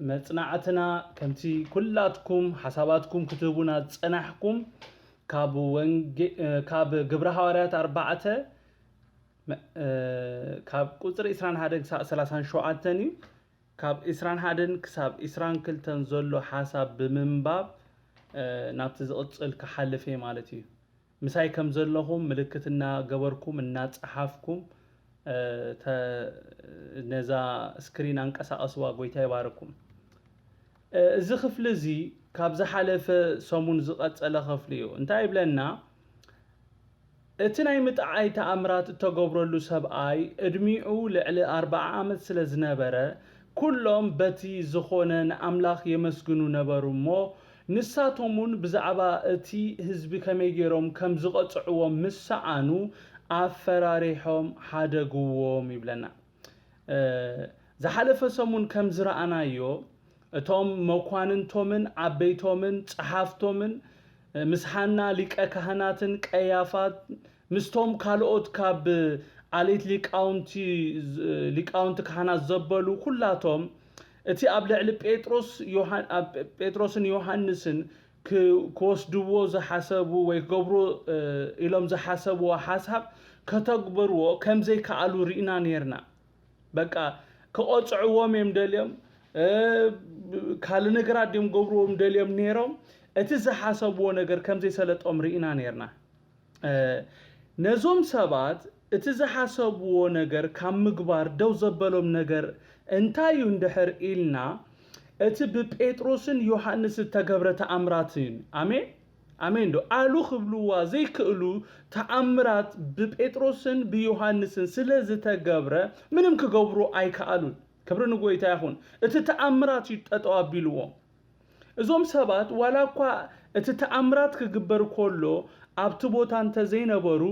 መጽናዕትና ከምቲ ኩላትኩም ሓሳባትኩም ክትህቡና ዝጸናሕኩም ካብ ወንጌ ካብ ግብረ ሃዋርያት ኣርባዕተ ካብ ቁጽሪ ዕስራን ሓደን ክሳብ ሰላሳን ሸውዓተን እዩ። ካብ ዕስራን ሓደን ክሳብ ዕስራን ክልተን ዘሎ ሓሳብ ብምንባብ ናብቲ ዝቕጽል ክሓልፍ እየ ማለት እዩ። ምሳይ ከም ዘለኹም ምልክት እናገበርኩም እናጸሓፍኩም ነዛ ስክሪን ኣንቀሳቐስዋ። ጎይታ ይባርኩም። እዚ ክፍሊ እዚ ካብ ዝሓለፈ ሰሙን ዝቐጸለ ክፍሊ እዩ። እንታይ ይብለና? እቲ ናይ ምጥዓይ ተኣምራት እተገብረሉ ሰብኣይ ዕድሚኡ ልዕሊ ኣርብዓ ዓመት ስለ ዝነበረ፣ ኩሎም በቲ ዝኾነ ንኣምላኽ የመስግኑ ነበሩ እሞ፣ ንሳቶም እውን ብዛዕባ እቲ ህዝቢ ከመይ ገይሮም ከም ዝቐጽዕዎም ምስ ሰኣኑ ኣፈራሪሖም ሓደግዎም ይብለና። ዝሓለፈ ሰሙን ከም ዝረኣናዮ፣ እቶም መኳንንቶምን ዓበይቶምን ጸሓፍቶምን ምስ ሓና ሊቀ ካህናትን ቀያፋት ምስቶም ካልኦት ካብ ዓሌት ሊቃውንቲ ሊቃውንቲ ካህናት ዘበሉ ኩላቶም እቲ ኣብ ልዕሊ ጴጥሮስ ዮሃን ኣብ ጴጥሮስን ዮሃንስን ክወስድዎ ዝሓሰቡ ወይ ክገብሩ ኢሎም ዝሓሰብዎ ሓሳብ ከተግበርዎ ከም ዘይከኣሉ ርኢና ነርና። በቃ ክቐጽዕዎም እዮም ደልዮም፣ ካልእ ነገራት ድዮም ገብርዎም ደልዮም ነይሮም። እቲ ዝሓሰብዎ ነገር ከም ዘይሰለጦም ርኢና ነርና። ነዞም ሰባት እቲ ዝሓሰብዎ ነገር ካብ ምግባር ደው ዘበሎም ነገር እንታይ እዩ እንድሕር ኢልና፣ እቲ ብጴጥሮስን ዮሃንስ እተገብረ ተኣምራት እዩ። ኣሜን። ኣሜን ዶ ኣሉ ክብልዋ ዘይክእሉ ተኣምራት ብጴጥሮስን ብዮሃንስን ስለ ዝተገብረ ምንም ክገብሩ ኣይከኣሉን። ክብሪ ንጎይታ ይኹን። እቲ ተኣምራት እዩ ጠጠው ኣቢልዎም። እዞም ሰባት ዋላ እኳ እቲ ተኣምራት ክግበር ከሎ ኣብቲ ቦታ እንተዘይነበሩ፣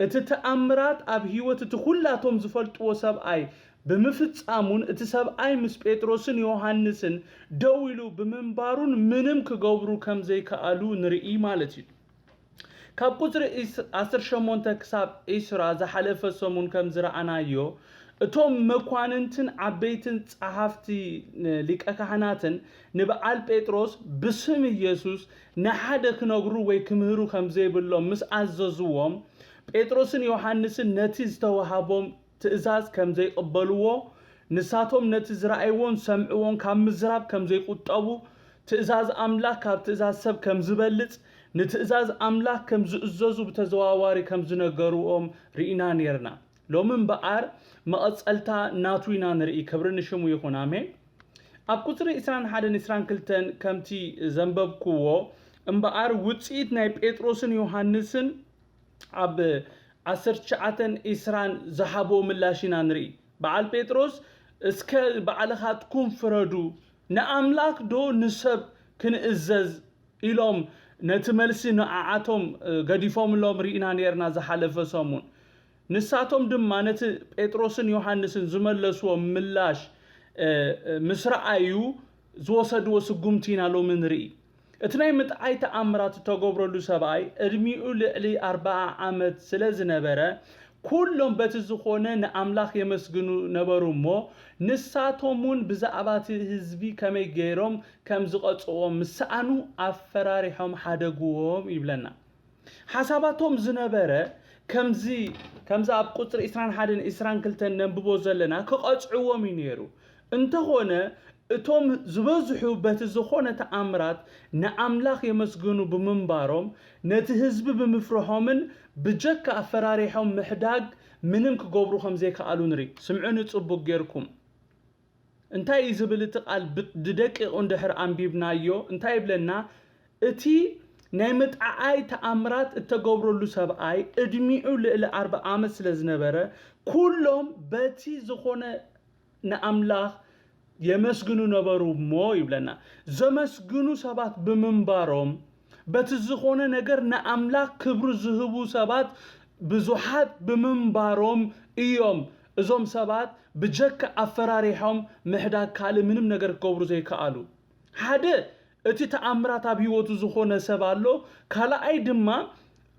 እቲ ተኣምራት ኣብ ህይወት እቲ ኩላቶም ዝፈልጥዎ ሰብኣይ ብምፍጻሙን እቲ ሰብኣይ ምስ ጴጥሮስን ዮሃንስን ደው ኢሉ ብምንባሩን ምንም ክገብሩ ከም ዘይከኣሉ ንርኢ ማለት እዩ። ካብ ቁጽሪ ዓሰርተ ሸሞንተ ክሳብ ዕስራ ዝሓለፈ ሰሙን ከም ዝረኣናዮ፣ እቶም መኳንንትን ዓበይትን ጸሓፍቲ ሊቀ ካህናትን ንበዓል ጴጥሮስ ብስም ኢየሱስ ንሓደ ክነግሩ ወይ ክምህሩ ከም ዘይብሎም ምስ ኣዘዝዎም፣ ጴጥሮስን ዮሃንስን ነቲ ዝተዋሃቦም ትእዛዝ ከም ዘይቕበልዎ፣ ንሳቶም ነቲ ዝረኣይዎን ዝሰምዕዎን ካብ ምዝራብ ከም ዘይቁጠቡ፣ ትእዛዝ ኣምላኽ ካብ ትእዛዝ ሰብ ከም ዝበልጽ፣ ንትእዛዝ ኣምላኽ ከም ዝእዘዙ ብተዘዋዋሪ ከም ዝነገርዎም ርኢና ነርና። ሎሚ እምበኣር መቐጸልታ ናቱ ኢና ንርኢ። ክብሪ ንሽሙ ይኹን። ኣሜን። ኣብ ቁጽሪ ዕስራን ሓደን ዕስራን ክልተን ከምቲ ዘንበብክዎ እምበኣር ውጽኢት ናይ ጴጥሮስን ዮሃንስን ኣብ ዓሰርተ ትሽዓተን ዕስራን ዝሃቦ ምላሽ ኢና ንርኢ። በዓል ጴጥሮስ እስከ ባዕልኻትኩም ፍረዱ፣ ንኣምላኽ ዶ ንሰብ ክንእዘዝ ኢሎም ነቲ መልሲ ንዓዓቶም ገዲፎምሎም ርኢና ነርና ዝሓለፈ ሰሙን። ንሳቶም ድማ ነቲ ጴጥሮስን ዮሃንስን ዝመለስዎ ምላሽ ምስ ረኣዩ ዝወሰድዎ ስጉምቲ ኢና ሎሚ ንርኢ። እቲ ናይ ምጥዓይ ተኣምራት እተገብረሉ ሰብኣይ ዕድሚኡ ልዕሊ ኣርብዓ ዓመት ስለ ዝነበረ፣ ኩሎም በቲ ዝኾነ ንኣምላኽ የመስግኑ ነበሩ እሞ፣ ንሳቶም እውን ብዛዕባ እቲ ህዝቢ ከመይ ገይሮም ከም ዝቐጽዎም ምስ ሰኣኑ ኣፈራሪሖም ሓደግዎም ይብለና። ሓሳባቶም ዝነበረ ከምዚ ከምዚ ኣብ ቁጽሪ ዕስራን ሓደን ዕስራን ክልተን ነንብቦ ዘለና ክቐጽዕዎም እዩ ነይሩ። እንተኾነ እቶም ዝበዝሑ በቲ ዝኾነ ተኣምራት ንኣምላኽ የመስግኑ ብምንባሮም፣ ነቲ ህዝቢ ብምፍርሖምን ብጀካ ኣፈራሪሖም ምሕዳግ ምንም ክገብሩ ከም ዘይከኣሉ ንርኢ። ስምዑኒ ጽቡቕ ጌርኩም። እንታይ እዩ ዝብል እቲ ቃል? ብደቂቑ እንድሕር ኣንቢብናዮ እንታይ ይብለና? እቲ ናይ ምጥዓይ ተኣምራት እተገብረሉ ሰብኣይ ዕድሚኡ ልዕሊ ኣርብዓ ዓመት ስለ ዝነበረ፣ ኩሎም በቲ ዝኾነ ንኣምላኽ የመስግኑ ነበሩ እሞ ይብለና። ዘመስግኑ ሰባት ብምንባሮም፣ በቲ ዝኾነ ነገር ንኣምላኽ ክብሪ ዝህቡ ሰባት ብዙሓት ብምንባሮም እዮም እዞም ሰባት ብጀካ ኣፈራሪሖም ምሕዳግ ካልእ ምንም ነገር ክገብሩ ዘይከኣሉ። ሓደ እቲ ተኣምራት ኣብ ህይወቱ ዝኾነ ሰብ ኣሎ። ካልኣይ ድማ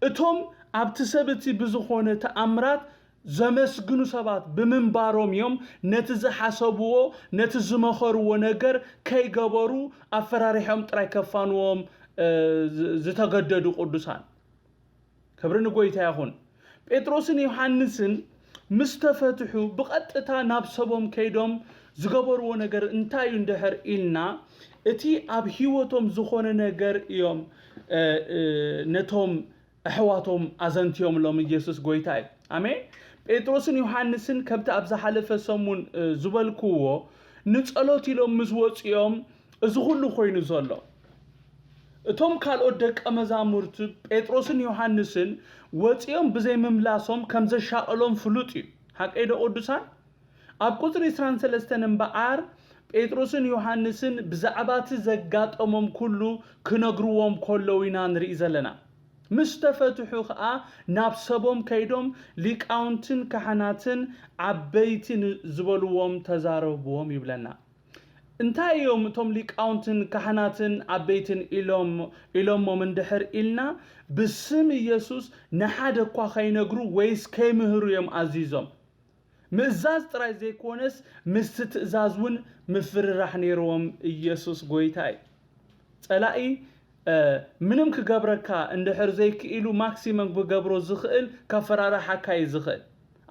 እቶም ኣብቲ ሰብ እቲ ብዝኾነ ተኣምራት ዘመስግኑ ሰባት ብምንባሮም እዮም ነቲ ዝሓሰብዎ፣ ነቲ ዝመኸርዎ ነገር ከይገበሩ ኣፈራሪሖም ጥራይ ከፋንዎም ዝተገደዱ ቅዱሳን። ክብሪ ንጎይታ ይኹን። ጴጥሮስን ዮሃንስን ምስ ተፈትሑ ብቐጥታ ናብ ሰቦም ከይዶም ዝገበርዎ ነገር እንታይ እዩ እንድሕር ኢልና፣ እቲ ኣብ ህይወቶም ዝኾነ ነገር እዮም ነቶም ኣሕዋቶም ኣዘንትዮምሎም። ኢየሱስ ጎይታ እዩ። ኣሜን። ጴጥሮስን ዮሃንስን ከምቲ ኣብ ዝሓለፈ ሰሙን ዝበልክዎ፣ ንጸሎት ኢሎም ምስ ወጽኦም እዚ ኩሉ ኮይኑ ዘሎ። እቶም ካልኦት ደቀ መዛሙርቲ ጴጥሮስን ዮሃንስን ወጺኦም ብዘይምምላሶም ከም ዘሻቐሎም ፍሉጥ እዩ። ሓቀይ ዶ ቅዱሳን? ኣብ ቁጽሪ ዕስራን ሰለስተን እምበኣር ጴጥሮስን ዮሃንስን ብዛዕባ እቲ ዘጋጠሞም ኩሉ ክነግርዎም ከለዉ ኢና ንርኢ ዘለና። ምስ ተፈትሑ ኸኣ ናብ ሰቦም ከይዶም ሊቃውንትን ካህናትን ዓበይቲ ዝበልዎም ተዛረብዎም ይብለና። እንታይ እዮም እቶም ሊቃውንትን ካህናትን ዓበይትን ኢሎም ኢሎሞም እንድሕር ኢልና፣ ብስም ኢየሱስ ንሓደ እኳ ከይነግሩ ወይስ ከይምህሩ እዮም ኣዚዞም። ምእዛዝ ጥራይ ዘይኮነስ ምስቲ ትእዛዝ እውን ምፍርራሕ ነይርዎም። ኢየሱስ ጎይታ እዩ። ጸላኢ ምንም ክገብረካ እንድሕር ዘይክኢሉ ማክሲመም ክገብሮ ዝኽእል ከፈራርሓካ እዩ ዝኽእል።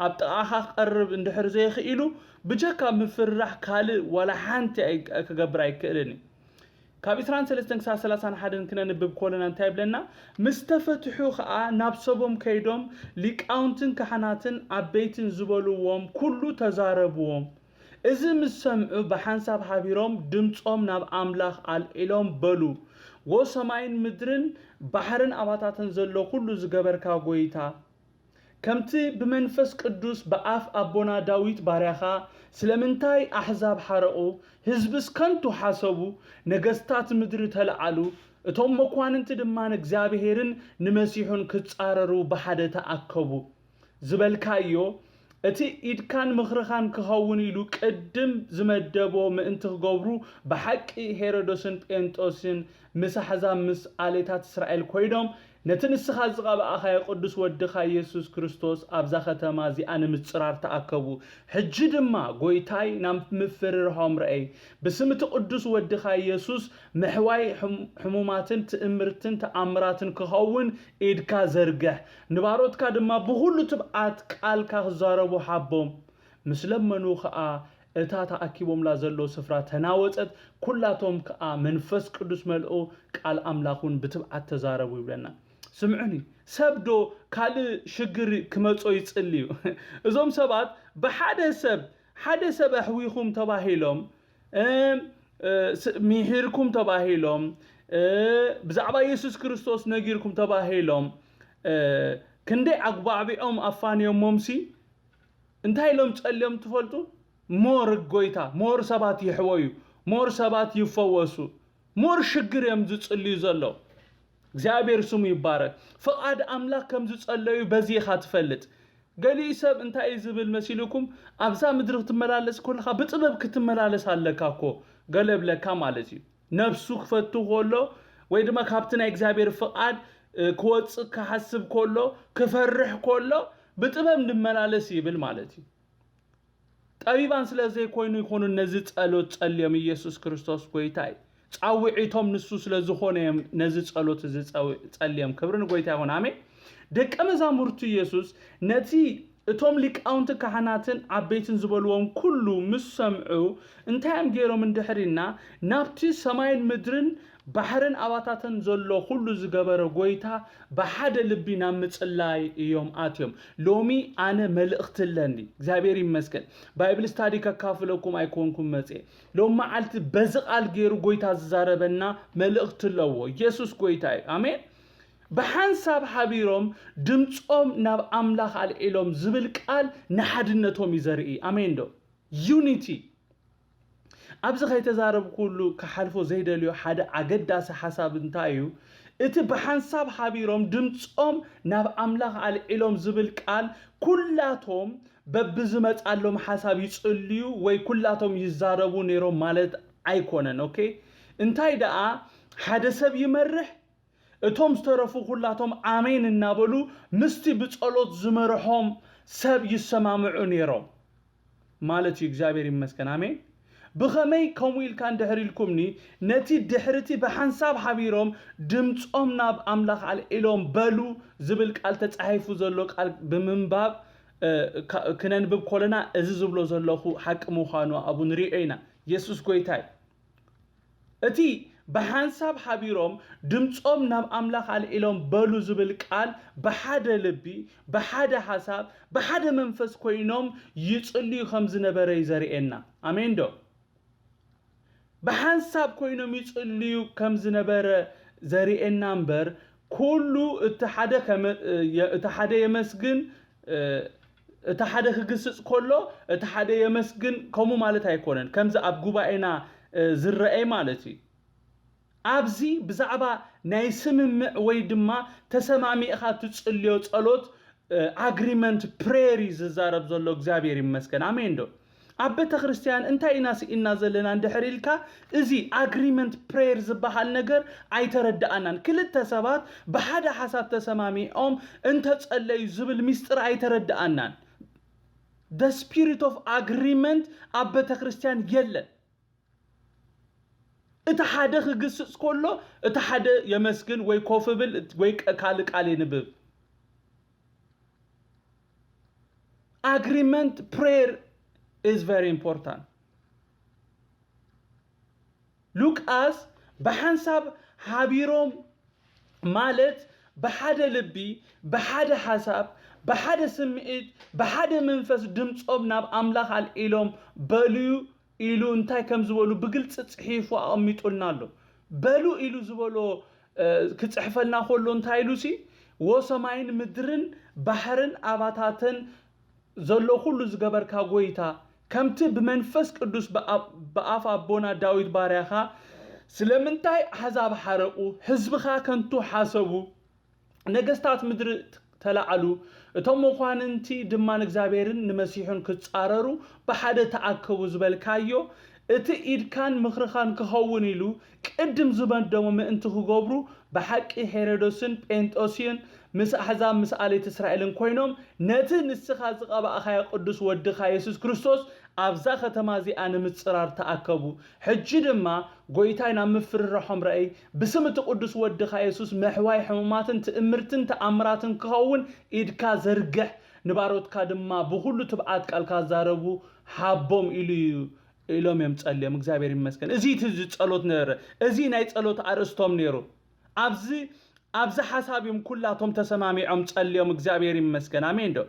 ኣብ ጥቓኻ ክቐርብ እንድሕር ዘይኽኢሉ ብጀካ ምፍርራሕ ካልእ ዋላ ሓንቲ ክገብር ኣይክእልን እዩ። ካብ ዕስራን ሰለስተን ክሳብ ሰላሳን ሓደን ክነንብብ ኮለና እንታይ ይብለና? ምስ ተፈትሑ ኸኣ ናብ ሰቦም ከይዶም ሊቃውንትን ካህናትን ዓበይትን ዝበልዎም ኩሉ ተዛረብዎም። እዚ ምስ ሰምዑ ብሓንሳብ ሓቢሮም ድምጾም ናብ ኣምላኽ ኣልዒሎም በሉ፣ ዎ ሰማይን ምድርን ባሕርን ኣባታተን ዘሎ ኩሉ ዝገበርካ ጐይታ፣ ከምቲ ብመንፈስ ቅዱስ ብኣፍ ኣቦና ዳዊት ባርያኻ ስለምንታይ ኣሕዛብ ሓረቑ፣ ህዝብስ ከንቱ ሓሰቡ፣ ነገስታት ምድሪ ተለዓሉ፣ እቶም መኳንንቲ ድማ ንእግዚኣብሔርን ንመሲሑን ክጻረሩ ብሓደ ተኣከቡ። ዝበልካዮ፣ እቲ ኢድካን ምኽርኻን ክኸውን ኢሉ ቅድም ዝመደቦ ምእንቲ ክገብሩ፣ ብሓቂ ሄሮዶስን ጴንጦስን ምስ ኣሕዛብ ምስ ዓሌታት እስራኤል ኮይኖም፣ ነቲ ንስኻ ዝቐባእኻዮ ቅዱስ ወድኻ የሱስ ክርስቶስ ኣብዛ ኸተማ እዚኣ ንምጽራር ተኣከቡ። ሕጂ ድማ፣ ጐይታይ፣ ናብ ምፍርርሆም ርኣይ። ብስም እቲ ቅዱስ ወድኻ የሱስ ምሕዋይ ሕሙማትን ትእምርትን ተኣምራትን ክኸውን ኢድካ ዘርግሕ። ንባሮትካ ድማ ብኹሉ ትብዓት ቃልካ ክዛረቡ ሓቦም። ምስ ለመኑ ኸኣ እታ ተኣኪቦምላ ዘሎ ስፍራ ተናወጸት፣ ኩላቶም ከኣ መንፈስ ቅዱስ መልኦ፣ ቃል ኣምላኽ እውን ብትብዓት ተዛረቡ ይብለና። ስምዑኒ፣ ሰብ ዶ ካልእ ሽግር ክመጾ ይጽሊ እዩ? እዞም ሰባት ብሓደ ሰብ፣ ሓደ ሰብ ኣሕዊኹም ተባሂሎም፣ ምሒርኩም ተባሂሎም፣ ብዛዕባ የሱስ ክርስቶስ ነጊርኩም ተባሂሎም፣ ክንደይ ኣጉባዕቢዖም ኣፋንዮሞምሲ፣ እንታይ ኢሎም ጸልዮም ትፈልጡ? ሞር ጎይታ፣ ሞር ሰባት ይሕወዩ፣ ሞር ሰባት ይፈወሱ፣ ሞር ሽግር እዮም ዝጽልዩ ዘለዉ። እግዚኣብሔር ስሙ ይባረክ። ፍቓድ ኣምላኽ ከም ዝጸለዩ በዚ ኢኻ ትፈልጥ። ገሊኡ ሰብ እንታይ እዩ ዝብል መሲልኩም? ኣብዛ ምድሪ ክትመላለስ ከለኻ ብጥበብ ክትመላለስ ኣለካ እኮ ገለ ብለካ ማለት እዩ። ነብሱ ክፈቱ ከሎ ወይ ድማ ካብቲ ናይ እግዚኣብሔር ፍቓድ ክወፅእ ክሓስብ ከሎ ክፈርሕ ከሎ ብጥበብ ንመላለስ ይብል ማለት እዩ። ጠቢባን ስለ ዘይኮይኑ ይኾኑ ነዚ ጸሎት ጸልዮም። ኢየሱስ ክርስቶስ ጎይታ እዩ። ጻውዒቶም ንሱ ስለ ዝኾነ እዮም ነዚ ጸሎት እዚ ጸልዮም። ክብሪ ንጎይታ ይኹን። ኣሜን። ደቀ መዛሙርቱ ኢየሱስ ነቲ እቶም ሊቃውንቲ ካህናትን ዓበይትን ዝበልዎም ኩሉ ምስ ሰምዑ እንታይ እዮም ገይሮም እንድሕር ኢልና ናብቲ ሰማይን ምድርን ባሕርን ኣባታተን ዘሎ ኩሉ ዝገበረ ጎይታ ብሓደ ልቢ ናብ ምጽላይ እዮም ኣትዮም። ሎሚ ኣነ መልእኽቲ ኣለኒ። እግዚኣብሔር ይመስገን። ባይብል ስታዲ ከካፍለኩም ኣይኮንኩም መጽየ። ሎም መዓልቲ በዚ ቃል ገይሩ ጎይታ ዝዛረበና መልእኽቲ ኣለዎ። ኢየሱስ ጎይታ እዩ። ኣሜን። ብሓንሳብ ሓቢሮም ድምፆም ናብ ኣምላኽ ኣልዒሎም ዝብል ቃል ንሓድነቶም እዩ ዘርኢ። ኣሜን ዶ? ዩኒቲ። ኣብዚ ከይተዛረብኩሉ ክሓልፎ ዘይደልዮ ሓደ ኣገዳሲ ሓሳብ እንታይ እዩ? እቲ ብሓንሳብ ሓቢሮም ድምፆም ናብ ኣምላኽ ኣልዒሎም ዝብል ቃል ኩላቶም በብዝመፃሎም ሓሳብ ይፅልዩ ወይ ኩላቶም ይዛረቡ ነይሮም ማለት ኣይኮነን። ኦኬ፣ እንታይ ደኣ ሓደ ሰብ ይመርሕ፣ እቶም ዝተረፉ ኩላቶም ኣሜን እናበሉ ምስቲ ብጸሎት ዝመርሖም ሰብ ይሰማምዑ ነይሮም ማለት እዩ። እግዚኣብሔር ይመስገን፣ ኣሜን። ብኸመይ ከምኡ ኢልካ እንድሕር ኢልኩምኒ፣ ነቲ ድሕርቲ ብሓንሳብ ሓቢሮም ድምፆም ናብ ኣምላኽ ኣልዒሎም በሉ ዝብል ቃል ተጻሒፉ ዘሎ ቃል ብምንባብ ክነንብብ ኮለና፣ እዚ ዝብሎ ዘለኹ ሓቂ ምዃኑ ኣብኡ ንሪኦ ኢና። የሱስ ጎይታይ። እቲ ብሓንሳብ ሓቢሮም ድምፆም ናብ ኣምላኽ ኣልዒሎም በሉ ዝብል ቃል ብሓደ ልቢ፣ ብሓደ ሓሳብ፣ ብሓደ መንፈስ ኮይኖም ይጽልዩ ከም ዝነበረ እዩ ዘርእየና። ኣሜን ዶ? ብሓንሳብ ኮይኖም ይጽልዩ ከም ዝነበረ ዘርእየና እምበር፣ ኩሉ እቲ ሓደ ከመ-፣ የ-፣ እቲ ሓደ የመስግን፣ እ፣ እቲ ሓደ ክግስጽ ከሎ እቲ ሓደ የመስግን፣ ከምኡ ማለት ኣይኮነን። ከምዚ ኣብ ጉባኤና፣ እ፣ ዝረኣይ ማለት እዩ። ኣብዚ ብዛዕባ ናይ ስምምዕ ወይ ድማ ተሰማሚዕኻ ትጽልዮ ጸሎት፣ እ፣ ኣግሪመንት ፕሬየር እዩ ዝዛረብ ዘሎ። እግዚኣብሔር ይመስገን። ኣሜን ዶ? ኣብ ቤተ ክርስቲያን እንታይ ኢና ስኢና ዘለና እንድሕር ኢልካ፣ እዚ ኣግሪመንት ፕሬየር ዝበሃል ነገር ኣይተረድኣናን። ክልተ ሰባት ብሓደ ሓሳብ ተሰማሚዖም እንተጸለዩ ዝብል ሚስጥር ኣይተረድኣናን። The spirit of agreement ኣብ ቤተ ክርስቲያን የለን። እቲ ሓደ ክግስጽ ከሎ እቲ ሓደ የመስግን ወይ ኮፍ ብል ወይ ቃል ቃል የንብብ። Agreement prayer is very important. ሉቃስ ብሓንሳብ ሓቢሮም ማለት ብሓደ ልቢ፣ ብሓደ ሓሳብ፣ ብሓደ ስምዒት፣ ብሓደ መንፈስ ድምፆም ናብ ኣምላኽ ኣልዒሎም በልዩ ኢሉ እንታይ ከም ዝበሉ ብግልፂ ፅሒፉ ኣቐሚጡልና ኣሎ። በሉ ኢሉ ዝበሎ ክፅሕፈልና ከሎ እንታይ ኢሉ ሲ፣ ወ ሰማይን ምድርን ባሕርን ኣባታተን ዘሎ ኩሉ ዝገበርካ ጎይታ፣ ከምቲ ብመንፈስ ቅዱስ ብኣፍ ኣቦና ዳዊት ባርያኻ ስለምንታይ ኣሕዛብ ሓረቑ፣ ህዝብኻ ከንቱ ሓሰቡ፣ ነገስታት ምድሪ ተላዕሉ፣ እቶም መኳንንቲ ድማ ንእግዚኣብሔርን ንመሲሑን ክጻረሩ ብሓደ ተኣከቡ ዝበልካዮ፣ እቲ ኢድካን ምኽርኻን ክኸውን ኢሉ ቅድም ዝበደሞ ምእንቲ ክገብሩ፣ ብሓቂ ሄሮዶስን ጴንጦስዮን ምስ ኣሕዛብ ምስ ኣሌት እስራኤልን ኮይኖም ነቲ ንስኻ ዝቐባእኻዮ ቅዱስ ወድኻ የሱስ ክርስቶስ ኣብዛ ከተማ እዚኣ ንምጽራር ተኣከቡ። ሕጂ ድማ ጎይታይ ናብ ምፍርራሖም ራእይ ብስም እቲ ቅዱስ ወድኻ የሱስ ምሕዋይ ሕሙማትን ትእምርትን ተኣምራትን ክኸውን ኢድካ ዘርግሕ፣ ንባሮትካ ድማ ብኹሉ ትብዓት ቃልካ ዛረቡ ሃቦም ኢሉ እዩ ኢሎም እዮም ጸልዮም። እግዚኣብሔር ይመስገን። እዚ እቲ ጸሎት ነበረ። እዚ ናይ ጸሎት ኣርእስቶም ነይሩ። ኣብዚ ኣብዚ ሓሳብ እዮም ኩላቶም ተሰማሚዖም ጸልዮም። እግዚኣብሔር ይመስገን። ኣሜን ዶ?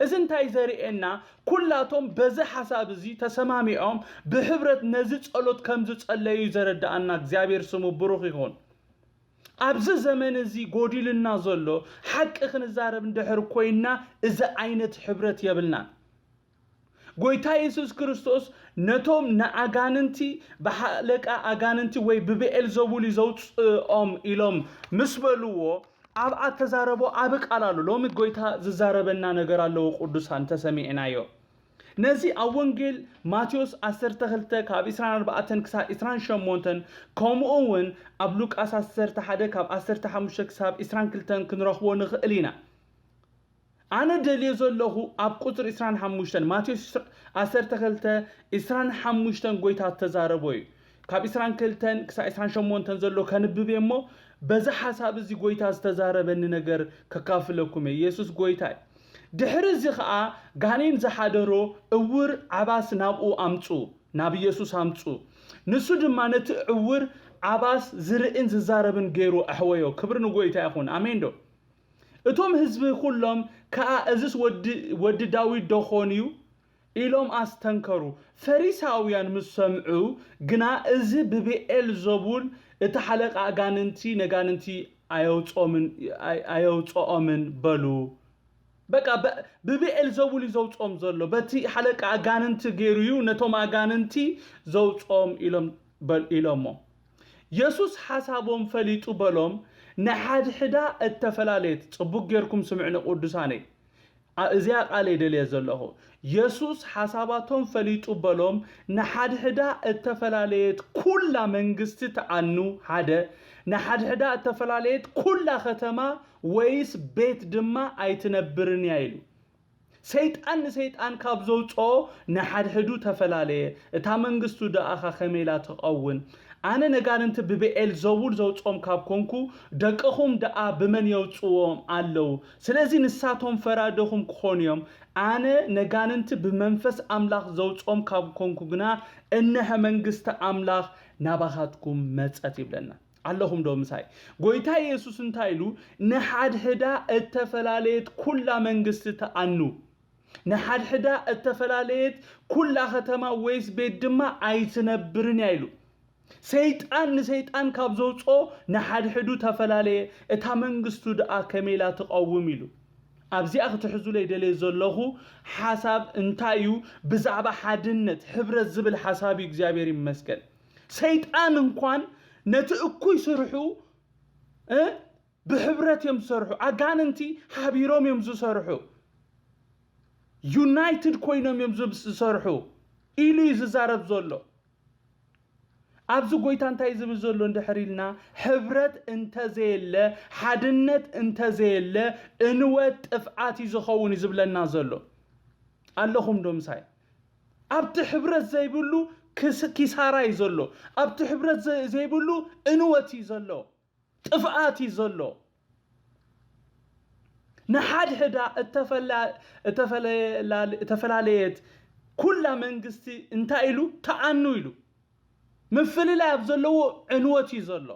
እዚ እንታይ ዘርእየና? ኩላቶም በዚ ሓሳብ እዚ ተሰማሚዖም ብህብረት ነዚ ጸሎት ከም ዝጸለዩ ዘረድኣና። እግዚኣብሔር ስሙ ብሩኽ ይኹን። ኣብዚ ዘመን እዚ ጎዲልና ዘሎ ሓቂ ክንዛረብ እንድሕር ኮይና እዚ ዓይነት ሕብረት የብልናን። ጎይታ የሱስ ክርስቶስ ነቶም ንኣጋንንቲ ብሓለቃ ኣጋንንቲ ወይ ብብኤል ዘቡል እዩ ዘውፅኦም ኢሎም ምስ በልዎ ኣብ ኣተዛረቦ ዓቢ ቃል ኣሎ። ሎሚ ጎይታ ዝዛረበና ነገር ኣለዎ። ቅዱሳን ተሰሚዕናዮ። ነዚ ኣብ ወንጌል ማቴዎስ ዓሰርተ ክልተ ካብ ዕስራን ኣርባዕተን ክሳብ ዕስራን ሸሞንተን ከምኡ እውን ኣብ ሉቃስ ዓሰርተ ሓደ ካብ ዓሰርተ ሓሙሽተ ክሳብ ዕስራን ክልተን ክንረኽቦ ንኽእል ኢና። ኣነ ደልየ ዘለኹ ኣብ ቁፅሪ ዕስራን ሓሙሽተን ማቴዎስ ዓሰርተ ክልተ ዕስራን ሓሙሽተን ጎይታ ዝተዛረቦ እዩ። ካብ ዕስራን ክልተን ክሳብ ዕስራን ሸሞንተን ዘሎ ከንብብ እየ እሞ በዚ ሓሳብ እዚ ጎይታ ዝተዛረበኒ ነገር ከካፍለኩም እየ። ኢየሱስ ጎይታ እዩ። ድሕሪ እዚ ኸዓ ጋኔን ዝሓደሮ እውር ዓባስ ናብኡ ኣምፁ፣ ናብ ኢየሱስ ኣምፁ። ንሱ ድማ ነቲ ዕውር ዓባስ ዝርእን ዝዛረብን ገይሩ ኣሕወዮ። ክብሪ ንጎይታ ይኹን። ኣሜን ዶ? እቶም ህዝቢ ኩሎም ከኣ እዝስ ወዲ ዳዊት ዶ ኾን እዩ? ኢሎም ኣስተንከሩ። ፈሪሳውያን ምስ ሰምዑ ግና እዚ ብብኤል ዘቡል እቲ ሓለቃ ኣጋንንቲ ነጋንንቲ ኣየውፅኦምን ኣየውፅኦምን በሉ። በቃ ብብኤል ዘቡል እዩ ዘውፅኦም ዘሎ፣ በቲ ሓለቃ ኣጋንንቲ ገይሩ እዩ ነቶም ኣጋንንቲ ዘውፅኦም ኢሎም ኢሎሞ። የሱስ ሓሳቦም ፈሊጡ በሎም፣ ንሓድሕዳ እተፈላለየት፣ ጽቡቕ ጌርኩም ስምዕኒ ቅዱሳነይ፣ እዚኣ ቃል እየ ደልየ ዘለኹ። የሱስ ሓሳባቶም ፈሊጡ በሎም፣ ንሓድሕዳ እተፈላለየት ኩላ መንግስቲ ትዓኑ ሓደ፣ ንሓድሕዳ እተፈላለየት ኩላ ከተማ ወይስ ቤት ድማ ኣይትነብርን እያ ኢሉ። ሰይጣን ንሰይጣን ካብ ዘውፅኦ ንሓድሕዱ ተፈላለየ፣ እታ መንግስቱ ደኣኻ ከመይ ኢላ ትቐውን? ኣነ ነጋንንቲ ብብኤል ዘቡል ዘውፅኦም ካብ ኮንኩ፣ ደቅኹም ደኣ ብመን የውፅዎም ኣለዉ? ስለዚ ንሳቶም ፈራደኹም ክኾኑ እዮም። ኣነ ነጋንንቲ ብመንፈስ ኣምላኽ ዘውፅኦም ካብ ኮንኩ ግና፣ እነሀ መንግስቲ ኣምላኽ ናባኻትኩም መጸት ይብለና። ኣለኹም ዶ ምሳይ? ጎይታ የሱስ እንታይ ኢሉ? ንሓድሕዳ እተፈላለየት ኩላ መንግስቲ ተኣኑ። ንሓድሕዳ እተፈላለየት ኩላ ከተማ ወይስ ቤት ድማ ኣይትነብርን እያ ኢሉ። ሰይጣን ንሰይጣን ካብ ዘውፅኦ ንሓድሕዱ ተፈላለየ፣ እታ መንግስቱ ደኣ ከመይ ኢላ ትቐውም ኢሉ። ኣብዚኣ ክትሕዙለይ ደልየ ዘለኹ ሓሳብ እንታይ እዩ? ብዛዕባ ሓድነት፣ ሕብረት ዝብል ሓሳብ እዩ። እግዚኣብሔር ይመስገን። ሰይጣን እንኳን ነቲ እኩይ ስርሑ፣ እ፣ ብሕብረት እዮም ዝሰርሑ። ኣጋንንቲ ሓቢሮም እዮም ዝሰርሑ። ዩናይትድ ኮይኖም እዮም ዝብ-፣ ዝሰርሑ ኢሉ እዩ ዝዛረብ ዘሎ። ኣብዚ ጎይታ እንታይ ዝብል ዘሎ እንድሕር ኢልና፣ ሕብረት እንተዘየለ፣ ሓድነት እንተዘየለ፣ እንወት ጥፍኣት እዩ ዝኸውን እዩ ዝብለና ዘሎ። ኣለኹም ዶ ምሳይ? ኣብቲ ሕብረት ዘይብሉ ክስ-፣ ኪሳራ እዩ ዘሎ። ኣብቲ ሕብረት ዘ-፣ ዘይብሉ እንወት እዩ ዘሎ። ጥፍኣት እዩ ዘሎ። ንሓድሕዳ እተፈላ-፣ እተፈለላ-፣ እተፈላለየት ኩላ መንግስቲ እንታይ ኢሉ? ተኣኑ ኢሉ። ምፍልላይ ኣብ ዘለዎ ዕንወት እዩ ዘሎ።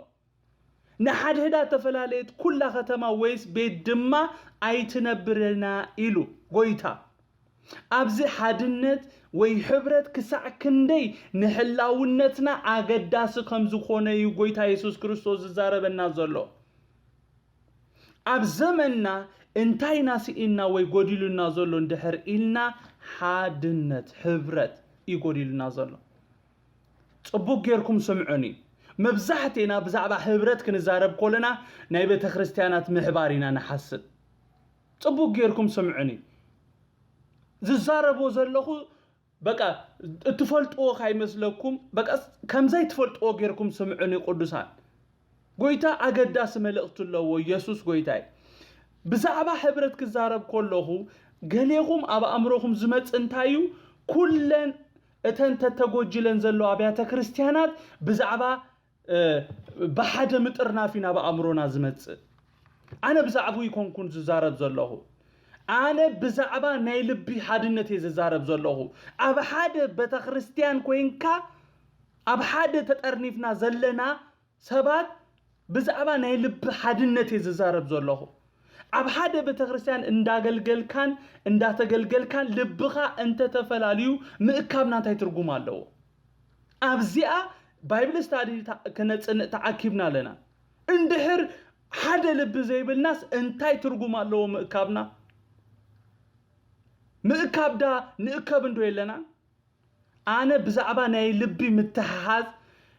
ንሓድሕዳ እተፈላለየት ኩላ ከተማ ወይስ ቤት ድማ ኣይትነብርና ኢሉ ጎይታ። ኣብዚ ሓድነት ወይ ሕብረት ክሳዕ ክንደይ ንሕላውነትና ኣገዳሲ ከም ዝኾነ እዩ ጎይታ የሱስ ክርስቶስ ዝዛረበና ዘሎ። ኣብ ዘመንና እንታይ ኢና ስኢንና ወይ ጎዲሉና ዘሎ እንድሕር ኢልና፣ ሓድነት፣ ሕብረት እዩ ጎዲሉና ዘሎ። ጽቡቕ ጌርኩም ስምዑኒ። መብዛሕቴና ብዛዕባ ሕብረት ክንዛረብ ኮለና ናይ ቤተ ክርስቲያናት ምሕባር ኢና ንሓስብ። ጽቡቕ ጌርኩም ስምዑኒ። ዝዛረቦ ዘለኹ በቃ እትፈልጥዎ ካይመስለኩም፣ በቃ ከምዘይ ትፈልጥዎ ጌርኩም ስምዑኒ ቅዱሳን። ጎይታ ኣገዳሲ መልእኽቲ ኣለዎ፣ ኢየሱስ ጎይታይ። ብዛዕባ ሕብረት ክዛረብ ከለኹ ገሌኹም ኣብ ኣእምሮኹም ዝመጽእ እንታይ እዩ? ኩለን እተን ተተጎጅለን ዘለዋ ኣብያተ ክርስቲያናት ብዛዕባ፣ እ፣ ብሓደ ምጥርናፍ እዩ ናብ ኣእምሮና ዝመጽእ። ኣነ ብዛዕባኡ ይኮንኩን ዝዛረብ ዘለኹ። ኣነ ብዛዕባ ናይ ልቢ ሓድነት እየ ዝዛረብ ዘለኹ። ኣብ ሓደ ቤተ ክርስቲያን ኮይንካ፣ ኣብ ሓደ ተጠርኒፍና ዘለና ሰባት ብዛዕባ ናይ ልቢ ሓድነት እየ ዝዛረብ ዘለኹ። ኣብ ሓደ ቤተ ክርስቲያን እንዳገልገልካን እንዳተገልገልካን ልብኻ እንተተፈላልዩ ምእካብና እንታይ ትርጉም ኣለዎ? ኣብዚኣ ባይብል ስታዲ ታ-፣ ክነጽንዕ ተኣኪብና ኣለና። እንድሕር ሓደ ልቢ ዘይብልናስ እንታይ ትርጉም ኣለዎ ምእካብና? ምእካብ ዳ ንእከብ እንዶ የለና? ኣነ ብዛዕባ ናይ ልቢ ምትሕሓዝ፣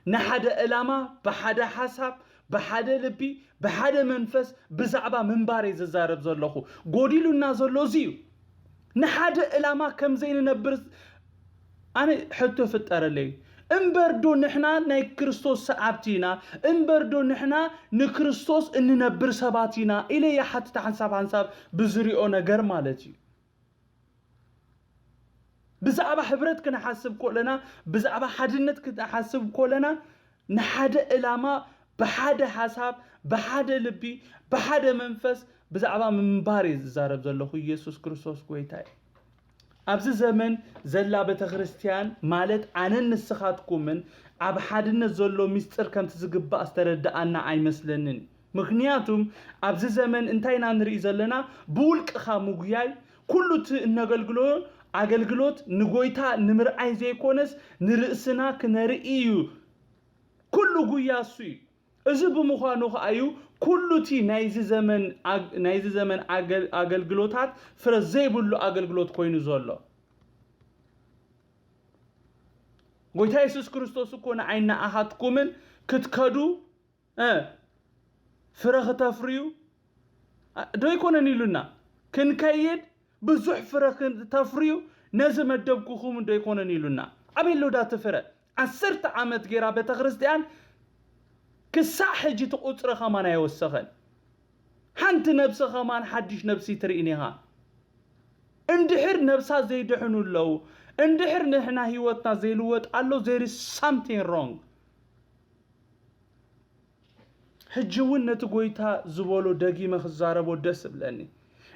ንሓደ ዕላማ፣ ብሓደ ሓሳብ፣ ብሓደ ልቢ፣ ብሓደ መንፈስ ብዛዕባ ምንባር እየ ዝዛረብ ዘለኹ። ጎዲሉና ዘሎ እዚ እዩ። ንሓደ ዕላማ ከም ዘይንነብር ኣነ ሕቶ ይፍጠረለይ። እምበር ዶ ንሕና ናይ ክርስቶስ ሰዓብቲ ኢና? እምበር ዶ ንሕና ንክርስቶስ እንነብር ሰባት ኢና? ኢለ ይሓትት ሓንሳብ ሓንሳብ ብዝሪኦ ነገር ማለት እዩ። ብዛዕባ ሕብረት ክንሓስብ ከለና፣ ብዛዕባ ሓድነት ክንሓስብ ከለና፣ ንሓደ ዕላማ፣ ብሓደ ሓሳብ፣ ብሓደ ልቢ፣ ብሓደ መንፈስ ብዛዕባ ምንባር እየ ዝዛረብ ዘለኹ። ኢየሱስ ክርስቶስ ጎይታ እዩ። ኣብዚ ዘመን ዘላ ቤተ ክርስቲያን፣ ማለት ኣነን ንስኻትኩምን፣ ኣብ ሓድነት ዘሎ ምስጢር ከምቲ ዝግባእ ዝተረድኣና ኣይመስለንን። ምኽንያቱም ኣብዚ ዘመን እንታይ ኢና ንርኢ ዘለና? ብውልቅኻ ምጉያይ፣ ኩሉ እቲ እነገልግሎ ኣገልግሎት ንጎይታ ንምርኣይ ዘይኮነስ ንርእስና ክነርኢ እዩ። ኩሉ ጉያ እሱ እዩ። እዚ ብምዃኑ ኸኣ እዩ ኩሉ እቲ ናይዚ ዘመን ኣግ-፣ ናይዚ ዘመን ኣገል-፣ ኣገልግሎታት ፍረ ዘይብሉ ኣገልግሎት ኮይኑ ዘሎ። ጎይታ የሱስ ክርስቶስ እኮ ንዓይና ኣኻትኩምን ክትከዱ፣ እ፣ ፍረ ክተፍርዩ፣ እ፣ ዶ ኣይኮነን ኢሉና? ክንከይድ ብዙሕ ፍረ ክተፍርዩ ነዚ መደብኩኹም ዶ ኣይኮነን ኢሉና? ኣበይ ኣሎ ዳ እቲ ፍረ? ዓሰርተ ዓመት ጌራ ቤተ ክርስቲያን ክሳዕ ሕጂ እቲ ቁጽሪ ኸማን ኣይወሰኸን። ሓንቲ ነብሲ ኸማን ሓድሽ ነብሲ ትርእን ኢኻ። እንድሕር ነብሳ ዘይድሕኑ ኣለዉ፣ እንድሕር ንሕና ህይወትና ዘይልወጥ ኣሎ፣ there is something wrong። ሕጂ እውን ነቲ ጎይታ ዝበሎ ደጊመ ክዛረቦ ደስ እብለኒ።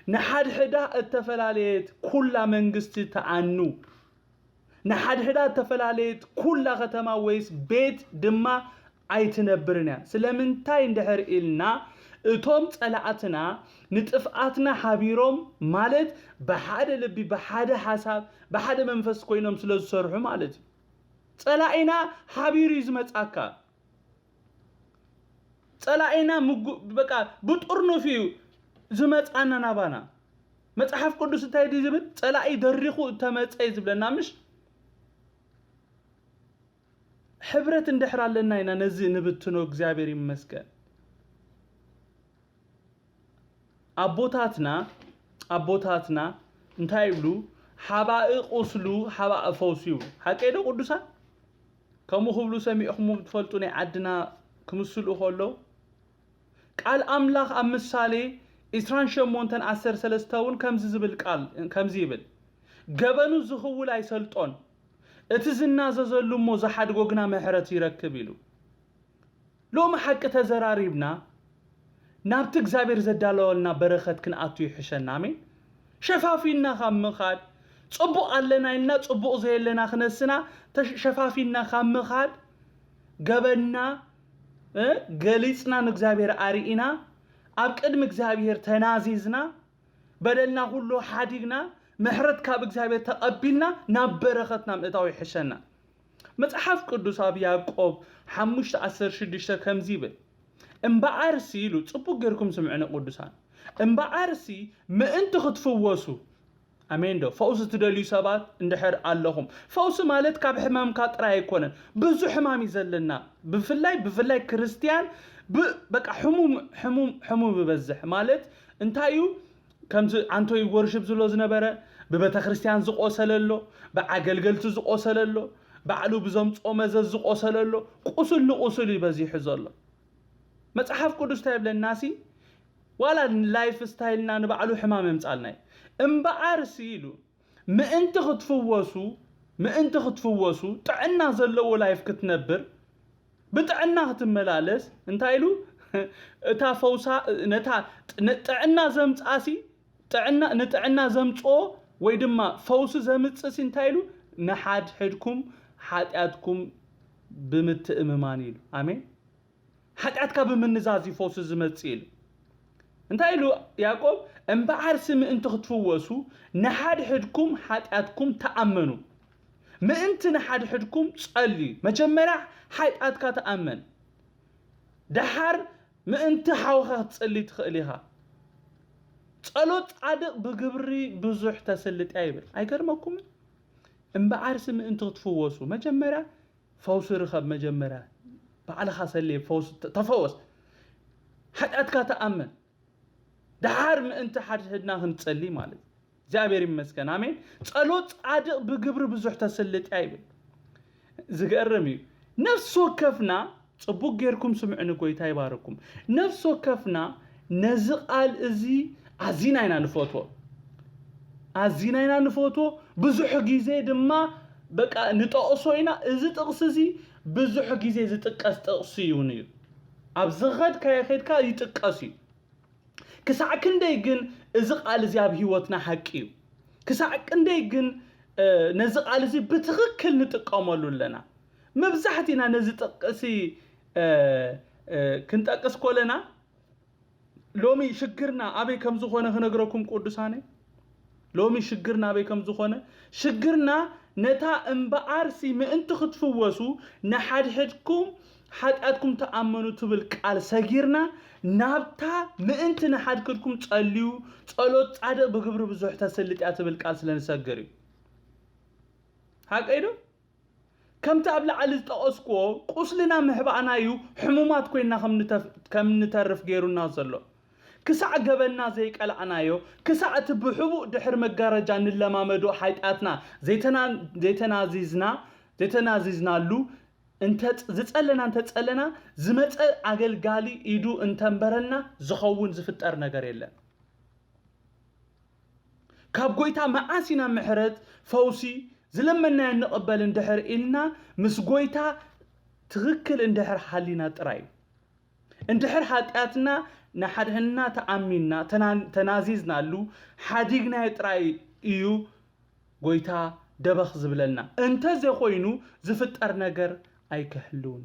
ንሓድሕዳ እተፈላለየት ኩላ መንግስቲ ተኣኑ። ንሓድሕዳ እተፈላለየት ኩላ ከተማ ወይስ ቤት ድማ ኣይትነብርን እያ። ስለምንታይ እንድሕር ኢልና፣ እቶም ጸላእትና ንጥፍኣትና ሓቢሮም፣ ማለት ብሓደ ልቢ፣ ብሓደ ሓሳብ፣ ብሓደ መንፈስ ኮይኖም ስለ ዝሰርሑ ማለት እዩ። ጸላኢና ሓቢሩ እዩ ዝመጻካ። ጸላኢና ምጉ-፣ በቃ ብጥርኑፍ እዩ ዝመጻና ናባና። መጽሓፍ ቅዱስ እንታይ ድዩ ዝብል? ጸላኢ ደሪኹ እተመጸ እዩ ዝብለና፣ ምሽ? ሕብረት እንድሕር ኣለና ኢና ነዚ ንብትኖ። እግዚኣብሔር ይመስገን። ኣቦታትና፣ ኣቦታትና እንታይ ይብሉ? ሓባእ ቁስሉ ሓባእ ፈውሱ ይብሉ። ሓቀይ ዶ ቅዱሳን? ከምኡ ክብሉ ሰሚዕኹም ትፈልጡ? ናይ ዓድና ክምስሉ ከለዉ፣ ቃል ኣምላኽ ኣብ ምሳሌ ዕስራን ሸሞንተን ዓሰርተ ሰለስተ እውን ከምዚ ዝብል ቃል፣ ከምዚ ይብል፣ "ገበኑ ዝኽውል ኣይሰልጦን፣ እቲ ዝናዘዘሉ እሞ ዝሓድጎ ግና ምሕረት ይረክብ" ኢሉ። ሎሚ ሓቂ ተዘራሪብና ናብቲ እግዚኣብሔር ዘዳለወልና በረኸት ክንኣቱ ይሕሸና። ኣሜን። ሸፋፊና ካብ ምኻድ፣ ጽቡቕ ኣለና ኢልና ጽቡቕ ዘየለና ክነስና ተሽ-፣ ሸፋፊና ካብ ምኻድ፣ ገበንና፣ እ፣ ገሊጽና ንእግዚኣብሔር ኣርኢና፣ ኣብ ቅድሚ እግዚኣብሔር ተናዚዝና፣ በደልና ኩሉ ሓዲግና፣ ምሕረት ካብ እግዚኣብሔር ተቐቢልና፣ ናብ በረኸትና ምእታው ይሕሸና። መጽሓፍ ቅዱስ ኣብ ያዕቆብ ሓሙሽተ ዓሰርተ ሽዱሽተ ከምዚ ይብል፣ "እምበኣርሲ" ኢሉ፣ ጽቡቕ ጌርኩም ስምዕኒ ቅዱሳን፣ "እምበኣርሲ ምእንቲ ክትፍወሱ" ኣሜን ዶ? ፈውሲ ትደልዩ ሰባት እንድሕር ኣለኹም፣ ፈውሲ ማለት ካብ ሕማምካ ጥራይ ኣይኮነን። ብዙሕ ሕማም እዩ ዘለና። ብፍላይ፣ ብፍላይ ክርስትያን ብ-፣ በቃ ሕሙም፣ ሕሙም፣ ሕሙም ይበዝሕ። ማለት እንታይ እዩ? ከምዚ ዓንቶይ ወርሽፕ ዝሎ ዝነበረ ብቤተ ክርስትያን ዝቆሰለ ኣሎ፣ ብዓገልገልቲ ዝቆሰለ ኣሎ፣ ባዕሉ ብዘምጽኦ መዘዝ ዝቆሰለ ኣሎ። ቁስል ንቁስል እዩ በዚሑ ዘሎ። መጽሓፍ ቅዱስ እንታይ ይብለና ሲ? ዋላ ላይፍ ስታይልና ንባዕሉ ሕማም የምጻልና እዩ። እምበኣር ሲ ኢሉ፣ ምእንቲ ክትፍወሱ፣ ምእንቲ ክትፍወሱ፣ ጥዕና ዘለዎ ላይፍ ክትነብር፣ ብጥዕና ክትመላለስ፣ እንታይ ኢሉ? እታ ፈውሳ፣ ነታ ጥ-፣ ን-፣ ጥዕና ዘምጽኣ ሲ፣ ጥዕና፣ ንጥዕና ዘምጽኦ ወይ ድማ ፈውሲ ዘምጽእ ሲ እንታይ ኢሉ? "ንሓድሕድኩም ሓጢኣትኩም ብምትእምማን" ኢሉ። ኣሜን። ሓጢኣትካ ብምንዛዝ እዩ ፈውሲ ዝመጽእ ኢሉ። እንታይ ኢሉ ያዕቆብ? "እምበኣርሲ ምእንቲ ክትፍወሱ ንሓድሕድኩም ሓጢኣትኩም ተኣመኑ።" ምእንቲ ንሓድሕድኩም ጸልዩ። መጀመርያ ሓጢኣትካ ተኣመን። ደሓር ምእንቲ ሓውኻ ክትጸሊ ትኽእል ኢኻ። "ጸሎት ጻድቕ ብግብሪ ብዙሕ ተስልጥ እያ" ይብል። ኣይገርመኩምን? እምበኣርሲ ምእንቲ ክትፍወሱ፣ መጀመርያ ፈውሲ ርኸብ፣ መጀመርያ ባዕልኻ ሰልየ፣ ፈውሲ ተ-፣ ተፈወስ። ሓጢኣትካ ተኣመን። ደሓር ምእንቲ ሓድሕድና ክንጸሊ ማለት። እግዚኣብሔር ይመስገን። ኣሜን። "ጸሎት ጻድቕ ብግብሪ ብዙሕ ተስልጥ እያ" ይብል። ዝገርም እዩ። ነፍሲ ወከፍና፣ ጽቡቕ ጌርኩም ስምዕኒ፣ ጎይታ ይባርኩም። ነፍሲ ወከፍና ነዚ ቃል እዚ ኣዚና ኢና ንፈትዎ። ኣዚና ኢና ንፈትዎ። ብዙሕ ግዜ ድማ በቃ ንጠቕሶ ኢና። እዚ ጥቕሲ እዚ ብዙሕ ግዜ ዝጥቀስ ጥቕሲ እውን እዩ። ኣብ ዝኸድካዮ ኸድካ ይጥቀስ እዩ። ክሳዕ ክንደይ ግን እዚ ቃል እዚ ኣብ ህይወትና ሓቂ እዩ? ክሳዕ ክንደይ ግን፣ እ፣ ነዚ ቃል እዚ ብትኽክል ንጥቀመሉ ኣለና? መብዛሕቲና ነዚ ጥቕሲ፣ እ፣ እ፣ ክንጠቅስ ኮለና፣ ሎሚ ሽግርና ኣበይ ከም ዝኾነ ክነግረኩም ቅዱሳነይ። ሎሚ ሽግርና ኣበይ ከም ዝኾነ፣ ሽግርና ነታ እምበኣርሲ ምእንቲ ክትፍወሱ ንሓድሕድኩም ሓጢኣትኩም ተኣመኑ ትብል ቃል ሰጊርና፣ ናብታ ምእንቲ ንሓድሕድኩም ጸልዩ፣ ጸሎት ጻድቕ ብግብሪ ብዙሕ ተስልጥ እያ ትብል ቃል ስለ ንሰግር እዩ። ሓቀይ ዶ? ከምቲ ኣብ ላዕሊ ዝጠቐስኩዎ፣ ቁስልና ምሕባእና እዩ ሕሙማት ኮይንና ከም ንተፍ-፣ ከም ንተርፍ ገይሩና ዘሎ። ክሳዕ ገበንና ዘይቀላዕናዮ፣ ክሳዕ እቲ ብሕቡእ ድሕሪ መጋረጃ እንለማመዶ ሓጢኣትና ዘይተና-፣ ዘይተናዚዝና፣ ዘይተናዚዝናሉ፣ እንተ-፣ ዝጸለና እንተጸለና፣ ዝመጸ ኣገልጋሊ ኢዱ እንተንበረልና ዝኸውን ዝፍጠር ነገር የለን። ካብ ጎይታ መዓስ ኢና ምሕረት፣ ፈውሲ ዝለመናዮ ንቕበል እንድሕር ኢልና፣ ምስ ጎይታ ትኽክል እንድሕር ሃሊና ጥራይ እዩ። እንድሕር ሓጢኣትና ንሓድሕንና ተኣሚንና፣ ተና-፣ ተናዚዝናሉ፣ ሓዲግናዮ ጥራይ እዩ ጎይታ ደበኽ ዝብለልና። እንተዘይኮይኑ ዝፍጠር ነገር ኣይክህልውን።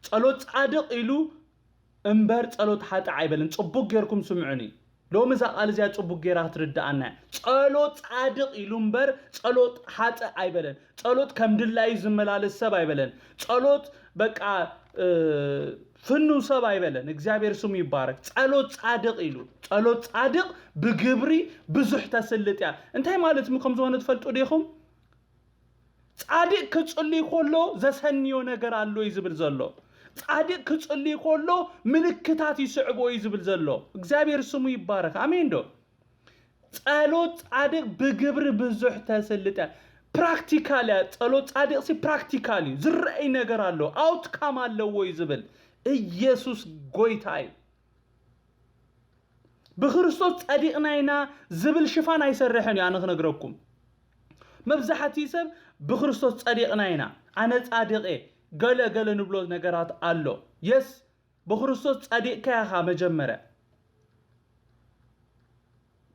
ጸሎት ጻድቕ ኢሉ እምበር ጸሎት ሓጥእ ኣይበለን። ጽቡቕ ጌርኩም ስምዑኒ። ሎሚ እዛ ቃል እዚኣ ጽቡቕ ጌራ ክትርድኣና እያ። ጸሎት ጻድቕ ኢሉ እምበር ጸሎት ሓጥእ ኣይበለን። ጸሎት ከም ድላዩ ዝመላለስ ሰብ ኣይበለን። ጸሎት በቃ፣ እ፣ ፍኑው ሰብ ኣይበለን። እግዚኣብሔር ስሙ ይባረክ። ጸሎት ጻድቕ ኢሉ። ጸሎት ጻድቕ ብግብሪ ብዙሕ ተስልጥ እያ። እንታይ ማለት ም-፣ ከም ዝኾነ ትፈልጡ ዲኹም? ጻድቕ ክጽልይ ከሎ ዘሰንዮ ነገር ኣሎ እዩ ዝብል ዘሎ። ጻድቕ ክጽልይ ከሎ ምልክታት ይስዕቦ እዩ ዝብል ዘሎ። እግዚኣብሔር ስሙ ይባረክ። ኣሜን ዶ? ጸሎት ጻድቕ ብግብሪ ብዙሕ ተስልጥ እያ። ፕራክቲካል እያ። ጸሎት ጻድቕ ሲ ፕራክቲካል እዩ። ዝረኣይ ነገር ኣሎ። ኣውትካም ኣለዎ እዩ ዝብል። ኢየሱስ ጎይታ እዩ። ብክርስቶስ ጸዲቕና ኢና ዝብል ሽፋን ኣይሰርሕን እዩ። ኣነ ክነግረኩም፣ መብዛሕትኡ ሰብ ብክርስቶስ ጸዲቕና ኢና፣ ኣነ ጻድቕ እየ፣ ገለ ገለ ንብሎ ነገራት ኣሎ። የስ፣ ብክርስቶስ ጸዲቕካ ኢኻ መጀመርያ።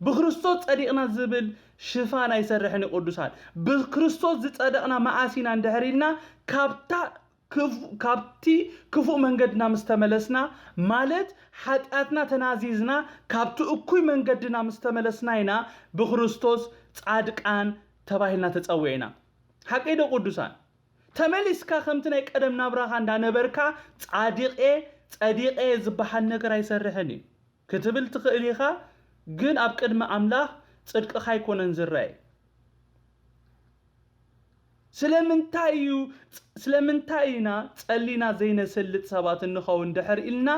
ብክርስቶስ ጸዲቕና ዝብል ሽፋን ኣይሰርሕን እዩ ቅዱሳን። ብክርስቶስ ዝጸደቕና መኣስ ኢና እንድሕር ኢልና፣ ካብታ ክፉ-፣ ካብቲ ክፉእ መንገድና ምስ ተመለስና፣ ማለት ሓጢኣትና ተናዚዝና፣ ካብቲ እኩይ መንገድና ምስ ተመለስና ኢና ብክርስቶስ ጻድቃን ተባሂልና ተጸዊዕና። ሓቀይ ዶ ቅዱሳን? ተመሊስካ ከምቲ ናይ ቀደም ናብራኻ እንዳነበርካ፣ ጻዲቐ፣ ጸዲቐ ዝበሃል ነገር ኣይሰርሕን እዩ ክትብል ትኽእል ኢኻ፣ ግን ኣብ ቅድሚ ኣምላኽ ጽድቅኻ ኣይኮነን ዝረኣይ። ስለምንታይ እዩ፣ ስለምንታይ ኢና ጸሊና ዘይነሰልጥ ሰባት እንኸውን ድሕር ኢልና፣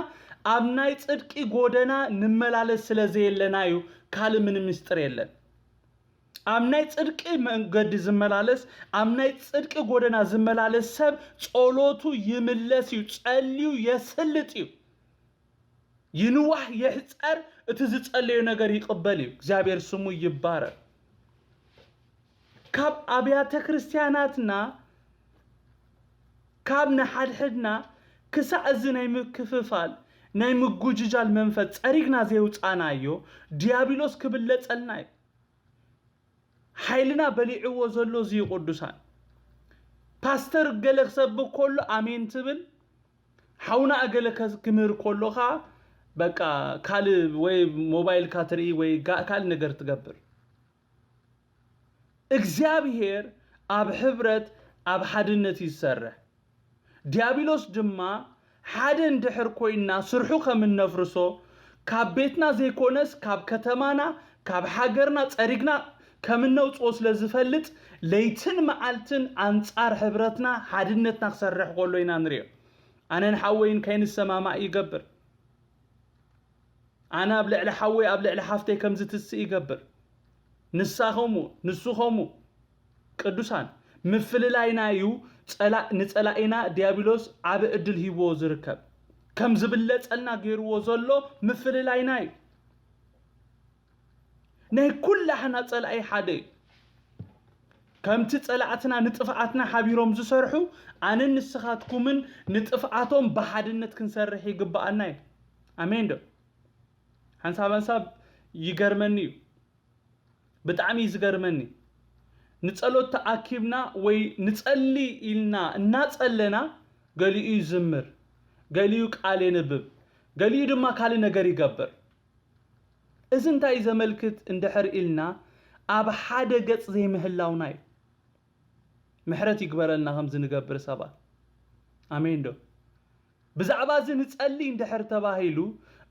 ኣብ ናይ ጽድቂ ጎደና ንመላለስ ስለ ዘየለና እዩ፣ ካልእ ምንም ምስጢር የለን። ኣብ ናይ ጽድቂ መንገዲ ዝመላለስ፣ ኣብ ናይ ጽድቂ ጎደና ዝመላለስ ሰብ ጸሎቱ ይምለስ እዩ፣ ጸልዩ የስልጥ እዩ። ይንዋሕ ይሕጸር፣ እቲ ዝጸለዮ ነገር ይቕበል እዩ። እግዚኣብሔር ስሙ ይባረክ። ካብ ኣብያተ ክርስቲያናትና፣ ካብ ንሓድሕድና ክሳዕ እዚ ናይ ምክፍፋል፣ ናይ ምጉጅጃል መንፈስ ጸሪግና ዘየውጻእናዮ፣ ዲያብሎስ ክብለጸልና እዩ። ሓይልና በሊዕዎ ዘሎ እዚ እዩ ቅዱሳን። ፓስተር ገለ ክሰብክ ከሎ ኣሜን ትብል፣ ሓውና እገለ ከ-፣ ክምህር ከሎ ኸኣ በቃ ካልእ ወይ ሞባይልካ ትርኢ ወይ ጋ-፣ ካልእ ነገር ትገብር። እግዚኣብሔር ኣብ ሕብረት፣ ኣብ ሓድነት እዩ ዝሰርሕ። ዲያብሎስ ድማ ሓደ እንድሕር ኮይንና ስርሑ ከም እነፍርሶ፣ ካብ ቤትና ዘይኮነስ ካብ ከተማና፣ ካብ ሃገርና ጸሪግና ከም እነውጽኦ ስለ ዝፈልጥ፣ ለይትን መዓልትን ኣንጻር ሕብረትና፣ ሓድነትና ክሰርሕ ከሎ ኢና ንሪኦ። ኣነን ሓወይን ከይንሰማማዕ ይገብር። ኣነ ኣብ ልዕሊ ሓወይ፣ ኣብ ልዕሊ ሓፍተይ ከም ዝትስእ ይገብር። ንሳ ኸምኡ፣ ንሱ ኸምኡ። ቅዱሳን፣ ምፍልላይና እዩ ጸላ-፣ ንጸላኢና ዲያብሎስ ዓቢ ዕድል ሂብዎ ዝርከብ። ከም ዝብለጸልና ገይርዎ ዘሎ ምፍልላይና እዩ። ናይ ኩላህና ጸላኢ ሓደ እዩ። ከምቲ ጸላእትና ንጥፍኣትና ሓቢሮም ዝሰርሑ፣ ኣነን ንስኻትኩምን ንጥፍኣቶም ብሓድነት ክንሰርሕ ይግብኣና እዩ። ኣሜን ዶ? ሓንሳብ ሓንሳብ ይገርመኒ እዩ። ብጣዕሚ እዩ ዝገርመኒ። ንጸሎት ተኣኪብና ወይ ንጸሊ ኢልና እናጸለና፣ ገሊኡ ይዝምር፣ ገሊኡ ቃል የንብብ፣ ገሊኡ ድማ ካልእ ነገር ይገብር። እዚ እንታይ እዩ ዘመልክት እንድሕር ኢልና፣ ኣብ ሓደ ገጽ ዘይምህላውና እዩ። ምሕረት ይግበረልና ከምዚ ንገብር ሰባት። ኣሜን ዶ? ብዛዕባ እዚ ንጸሊ እንድሕር ተባሂሉ፣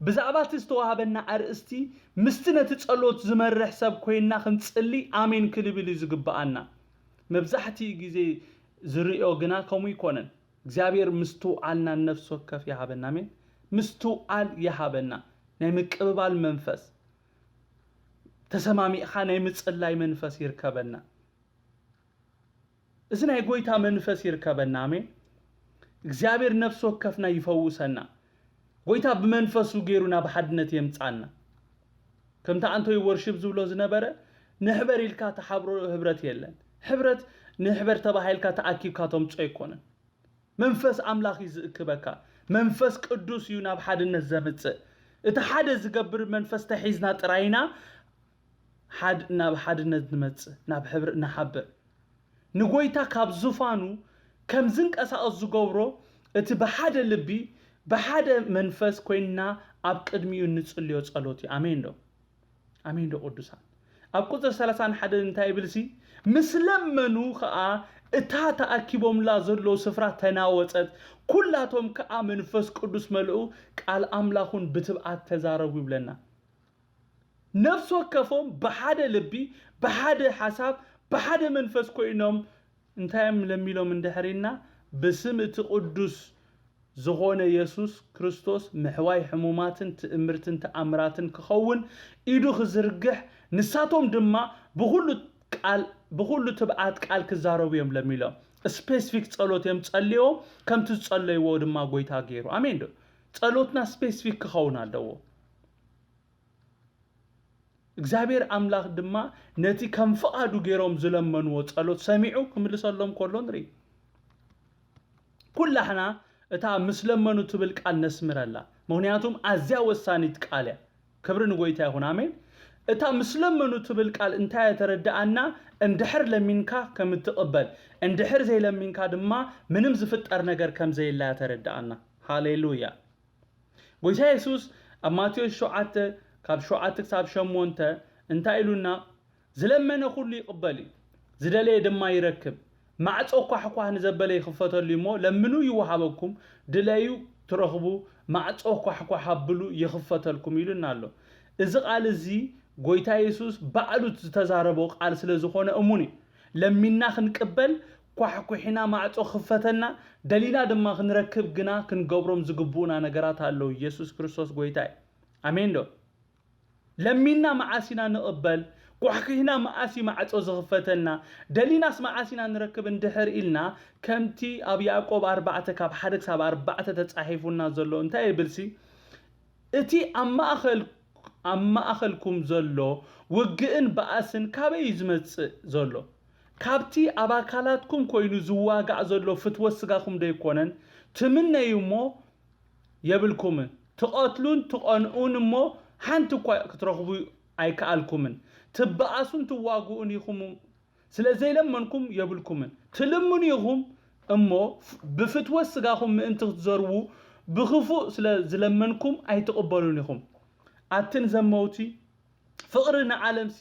ብዛዕባ እቲ ዝተዋህበና ኣርእስቲ፣ ምስቲ ነቲ ጸሎት ዝመርሕ ሰብ ኮይንና ክንጽሊ ኣሜን ክንብል እዩ ዝግብኣና። መብዛሕትኡ ግዜ ዝርእዮ ግና ከምኡ ኣይኮነን። እግዚኣብሔር ምስትውዓልና ነፍሲ ወከፍ ይሃበና። ኣሜን። ምስትውዓል ይሃበና። ናይ ምቅብባል መንፈስ፣ ተሰማሚዕኻ ናይ ምጽላይ መንፈስ ይርከበና። እዚ ናይ ጎይታ መንፈስ ይርከበና። ኣሜን። እግዚኣብሔር ነፍሲ ወከፍና ይፈውሰና። ጎይታ ብመንፈሱ ገይሩ ናብ ሓድነት የምጻና። ከምቲ ኣንቶይ ወርሺፕ ዝብሎ ዝነበረ፣ ንሕበር ኢልካ ተሓብሮ ህብረት የለን። ህብረት ንሕበር ተባሂልካ ተኣኪብካ ተምጾ ኣይኮነን። መንፈስ ኣምላኽ እዩ ዝእክበካ። መንፈስ ቅዱስ እዩ ናብ ሓድነት ዘምጽእ። እቲ ሓደ ዝገብር መንፈስ ተሒዝና ጥራይና ሓድ ናብ ሓድነት ንመጽእ፣ ናብ ሕብሪ ንሓብር። ንጎይታ ካብ ዙፋኑ ከም ዝንቀሳቐስ ዝገብሮ እቲ ብሓደ ልቢ ብሓደ መንፈስ ኮይንና ኣብ ቅድሚኡ እንጽልዮ ጸሎት እዩ። ኣሜን ዶ? ኣሜን ዶ ቅዱሳን? ኣብ ቁጽሪ ሰላሳን ሓደን እንታይ ይብልሲ? ምስ ለመኑ ከኣ እታ ተኣኪቦምላ ዘለዉ ስፍራ ተናወጸት፣ ኩላቶም ከኣ መንፈስ ቅዱስ መልኡ፣ ቃል ኣምላኹን ብትብዓት ተዛረቡ ይብለና። ነፍሲ ወከፎም ብሓደ ልቢ፣ ብሓደ ሓሳብ፣ ብሓደ መንፈስ ኮይኖም እንታይ እዮም ለሚሎም እንድሕር ኢልና፣ ብስም እቲ ቅዱስ ዝኾነ የሱስ ክርስቶስ ምሕዋይ ሕሙማትን ትእምርትን ተኣምራትን ክኸውን፣ ኢዱ ክዝርግሕ፣ ንሳቶም ድማ ብኹሉ ቃል ብኹሉ ትብዓት ቃል ክዛረቡ እዮም ለሚሎም። ስፔሲፊክ ጸሎት እዮም ጸልዮም፣ ከምቲ ዝጸለይዎ ድማ ጎይታ ገይሩ። ኣሜን ዶ? ጸሎትና ስፔሲፊክ ክኸውን ኣለዎ። እግዚኣብሔር ኣምላኽ ድማ ነቲ ከም ፍቓዱ ገይሮም ዝለመንዎ ጸሎት ሰሚዑ ክምልሰሎም ከሎ ንርኢ። ኩላሕና እታ ምስ ለመኑ ትብል ቃል ነስምረላ። ምኽንያቱም ኣዝያ ወሳኒት ቃል እያ። ክብሪ ንጎይታ ይኹን። ኣሜን። እታ ምስ ለመኑ ትብል ቃል እንታይ እያ ተረድኣና? እንድሕር ለሚንካ ከም እትቕበል፣ እንድሕር ዘይለሚንካ ድማ ምንም ዝፍጠር ነገር ከም ዘየላ እያ ተረድኣና። ሃሌሉያ። ጎይታ የሱስ ኣብ ማቴዎስ ሸውዓተ ካብ ሸውዓተ ክሳብ ሸሞንተ እንታይ ኢሉና? ዝለመነ ኩሉ ይቕበል እዩ፣ ዝደለየ ድማ ይረክብ። ማዕጾ ኳሕኳሕ ንዘበለ ይኽፈተሉ እዩ እሞ፣ ለምኑ ይወሃበኩም፣ ድለዩ ትረኽቡ፣ ማዕጾ ኳሕኳሕ ኣብሉ ይኽፈተልኩም ኢሉና ኣሎ። እዚ ቃል እዚ ጎይታ የሱስ ባዕሉ ዝተዛረቦ ቃል ስለ ዝኾነ እሙን እዩ። ለሚና ክንቅበል፣ ኳሕኩሒና ማዕጾ ክኽፈተና፣ ደሊና ድማ ክንረክብ ግና ክንገብሮም ዝግብኡና ነገራት ኣለዉ። የሱስ ክርስቶስ ጎይታ እዩ። ኣሜን ዶ? ለሚና መዓስ ኢና ንቕበል? ኳሕኩሒና መዓስ እዩ ማዕጾ ዝኽፈተልና? ደሊናስ መዓስ ኢና ንረክብ እንድሕር ኢልና፣ ከምቲ ኣብ ያዕቆብ ኣርባዕተ ካብ ሓደ ክሳብ ኣርባዕተ ተጻሒፉና ዘሎ እንታይ ይብልሲ? እቲ ኣብ ማእከል ኣብ ማእከልኩም ዘሎ ውግእን ባእስን ካበይ እዩ ዝመጽእ ዘሎ? ካብቲ ኣብ ኣካላትኩም ኮይኑ ዝዋጋእ ዘሎ ፍትወት ስጋኹም ዶ ኣይኮነን? ትምነዩ እሞ የብልኩምን። ትቐትሉን ትቐንኡን እሞ ሓንቲ እኳ ክትረኽቡ ኣይከኣልኩምን። ትበኣሱን ትዋግኡን ኢኹም፣ ስለ ዘይለመንኩም የብልኩምን። ትልምኑ ኢኹም እሞ ብፍትወት ስጋኹም ምእንቲ ክትዘርዉ ብኽፉእ ስለ ዝለመንኩም ኣይትቕበሉን ኢኹም። ኣትን ዘመውቲ ፍቕሪ ንዓለምሲ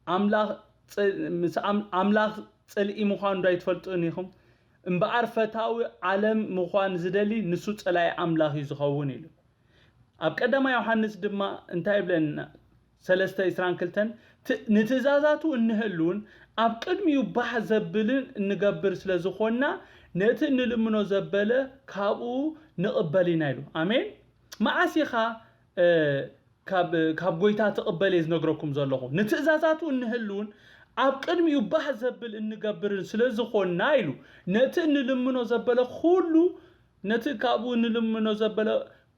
ኣምላኽ ጽ- ምስ ኣም- ኣምላኽ ጽልኢ ምዃኑ ዶ ኣይትፈልጡን ኢኹም? እምበኣር ፈታዊ ዓለም ምዃን ዝደሊ ንሱ ጸላኢ ኣምላኽ እዩ ዝኸውን ኢሉ። ኣብ ቀዳማይ ዮሃንስ ድማ እንታይ ይብለና? ሰለስተ ዕስራን ክልተን፣ ት- ንትእዛዛቱ እንህሉን ኣብ ቅድሚኡ ባህ ዘብልን እንገብር ስለ ዝኾንና ነቲ እንልምኖ ዘበለ ካብኡ ንቕበል ኢና ኢሉ። ኣሜን። መዓስ ኢኻ እ፣ ካብ ካብ ጎይታ ትቕበል እየ ዝነግረኩም ዘለኹ። ንትእዛዛቱ እንህልውን ኣብ ቅድሚኡ ባህ ዘብል እንገብርን ስለ ዝኾንና ኢሉ፣ ነቲ እንልምኖ ዘበለ ኩሉ፣ ነቲ ካብኡ እንልምኖ ዘበለ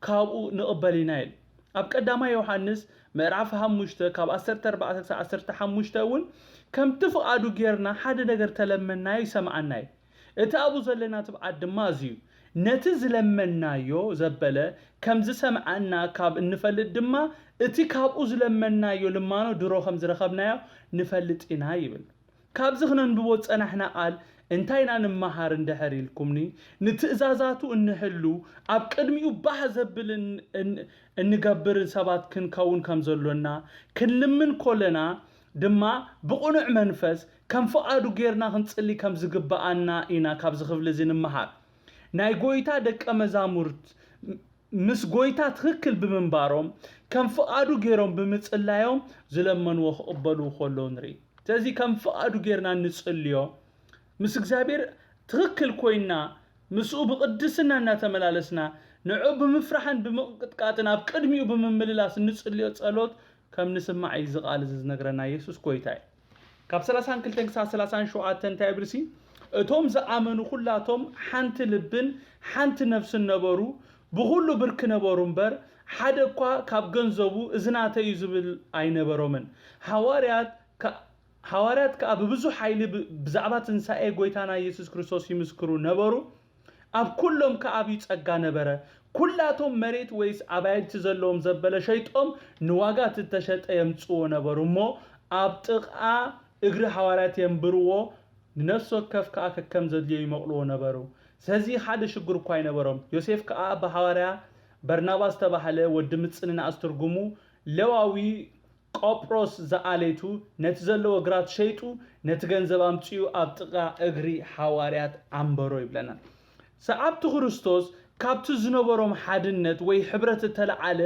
ካብኡ ንቕበል ኢና ኢሉ። ኣብ ቀዳማይ ዮሃንስ ምዕራፍ ሓሙሽተ ካብ ዓሰርተ ኣርባዕተ ክሳብ ዓሰርተ ሓሙሽተ እውን ከምቲ ፍቓዱ ጌርና ሓደ ነገር ተለመናዮ ይሰምዓና እዩ። እቲ ኣብኡ ዘለና ትብዓት ድማ እዚ እዩ። ነቲ ዝለመንናዮ ዘበለ ከም ዝሰምዓና ካብ እንፈልጥ ድማ፣ እቲ ካብኡ ዝለመንናዮ ልማኖ ድሮ ከም ዝረኸብናዮ ንፈልጥ ኢና ይብል። ካብዚ ክነንብቦ ዝጸናሕና ቃል እንታይ ኢና ንመሃር እንድሕር ኢልኩምኒ፣ ንትእዛዛቱ እንህሉ፣ ኣብ ቅድሚኡ ባህ ዘብል እን- እን- እንገብርን ሰባት ክንከውን ከም ዘሎና፣ ክንልምን ኮለና ድማ ብቕኑዕ መንፈስ ከም ፍቓዱ ጌርና ክንጽሊ ከም ዝግብኣና ኢና ካብዚ ክፍሊ እዚ ንምሃር። ናይ ጎይታ ደቀ መዛሙርት ምስ ጎይታ ትኽክል ብምንባሮም፣ ከም ፍቓዱ ጌሮም ብምጽላዮም ዝለመንዎ ክቕበልዎ ከለዉ ንርኢ። ስለዚ ከም ፍቓዱ ጌርና ንጽልዮ፣ ምስ እግዚኣብሔር ትኽክል ኮይንና፣ ምስኡ ብቕድስና እናተመላለስና፣ ንዑ ብምፍራሕን ብምቕጥቃጥን ኣብ ቅድሚኡ ብምምልላስ እንጽልዮ ጸሎት ከም ንስማዕ እዩ እዚ ቃል እዚ ዝነግረና። የሱስ ጎይታ እዩ። ካብ ሰላሳን ክልተን ክሳብ ሰላሳን ሸውዓተን እንታይ ይብልሲ? እቶም ዝኣመኑ ኩላቶም ሓንቲ ልብን ሓንቲ ነፍስን ነበሩ፣ ብኹሉ ብርክ ነበሩ እምበር፣ ሓደ እኳ ካብ ገንዘቡ እዚ ናተይ እዩ ዝብል ኣይነበሮምን። ሓዋርያት ከ- ሓዋርያት ከኣ ብብዙሕ ሓይሊ ብ- ብዛዕባ ትንሳኤ ጎይታና ኢየሱስ ክርስቶስ ይምስክሩ ነበሩ። ኣብ ኩሎም ከኣ ዓብዪ ጸጋ ነበረ። ኩላቶም መሬት ወይስ ኣባይቲ ዘለዎም ዘበለ ሸይጦም ንዋጋ እቲ እተሸጠ የምጽዎ ነበሩ እሞ ኣብ ጥቓ እግሪ ሓዋርያት የንብርዎ፣ ንነፍሲ ወከፍ ከኣ ከከም ዘድልዮ ይመቕልዎ ነበሩ። ስለዚ ሓደ ሽግር እኳ ኣይነበሮም። ዮሴፍ ከኣ ብሓዋርያ በርናባስ ዝተባህለ ወዲ ምጽንናዕ ዝትርጉሙ ሌዋዊ ቆጵሮስ ዝኣሌቱ ነቲ ዘለዎ ግራት ሸይጡ ነቲ ገንዘብ ኣምጺኡ ኣብ ጥቓ እግሪ ሓዋርያት ኣንበሮ ይብለና። ሰዓብቲ ክርስቶስ ካብቲ ዝነበሮም ሓድነት ወይ ሕብረት እተለዓለ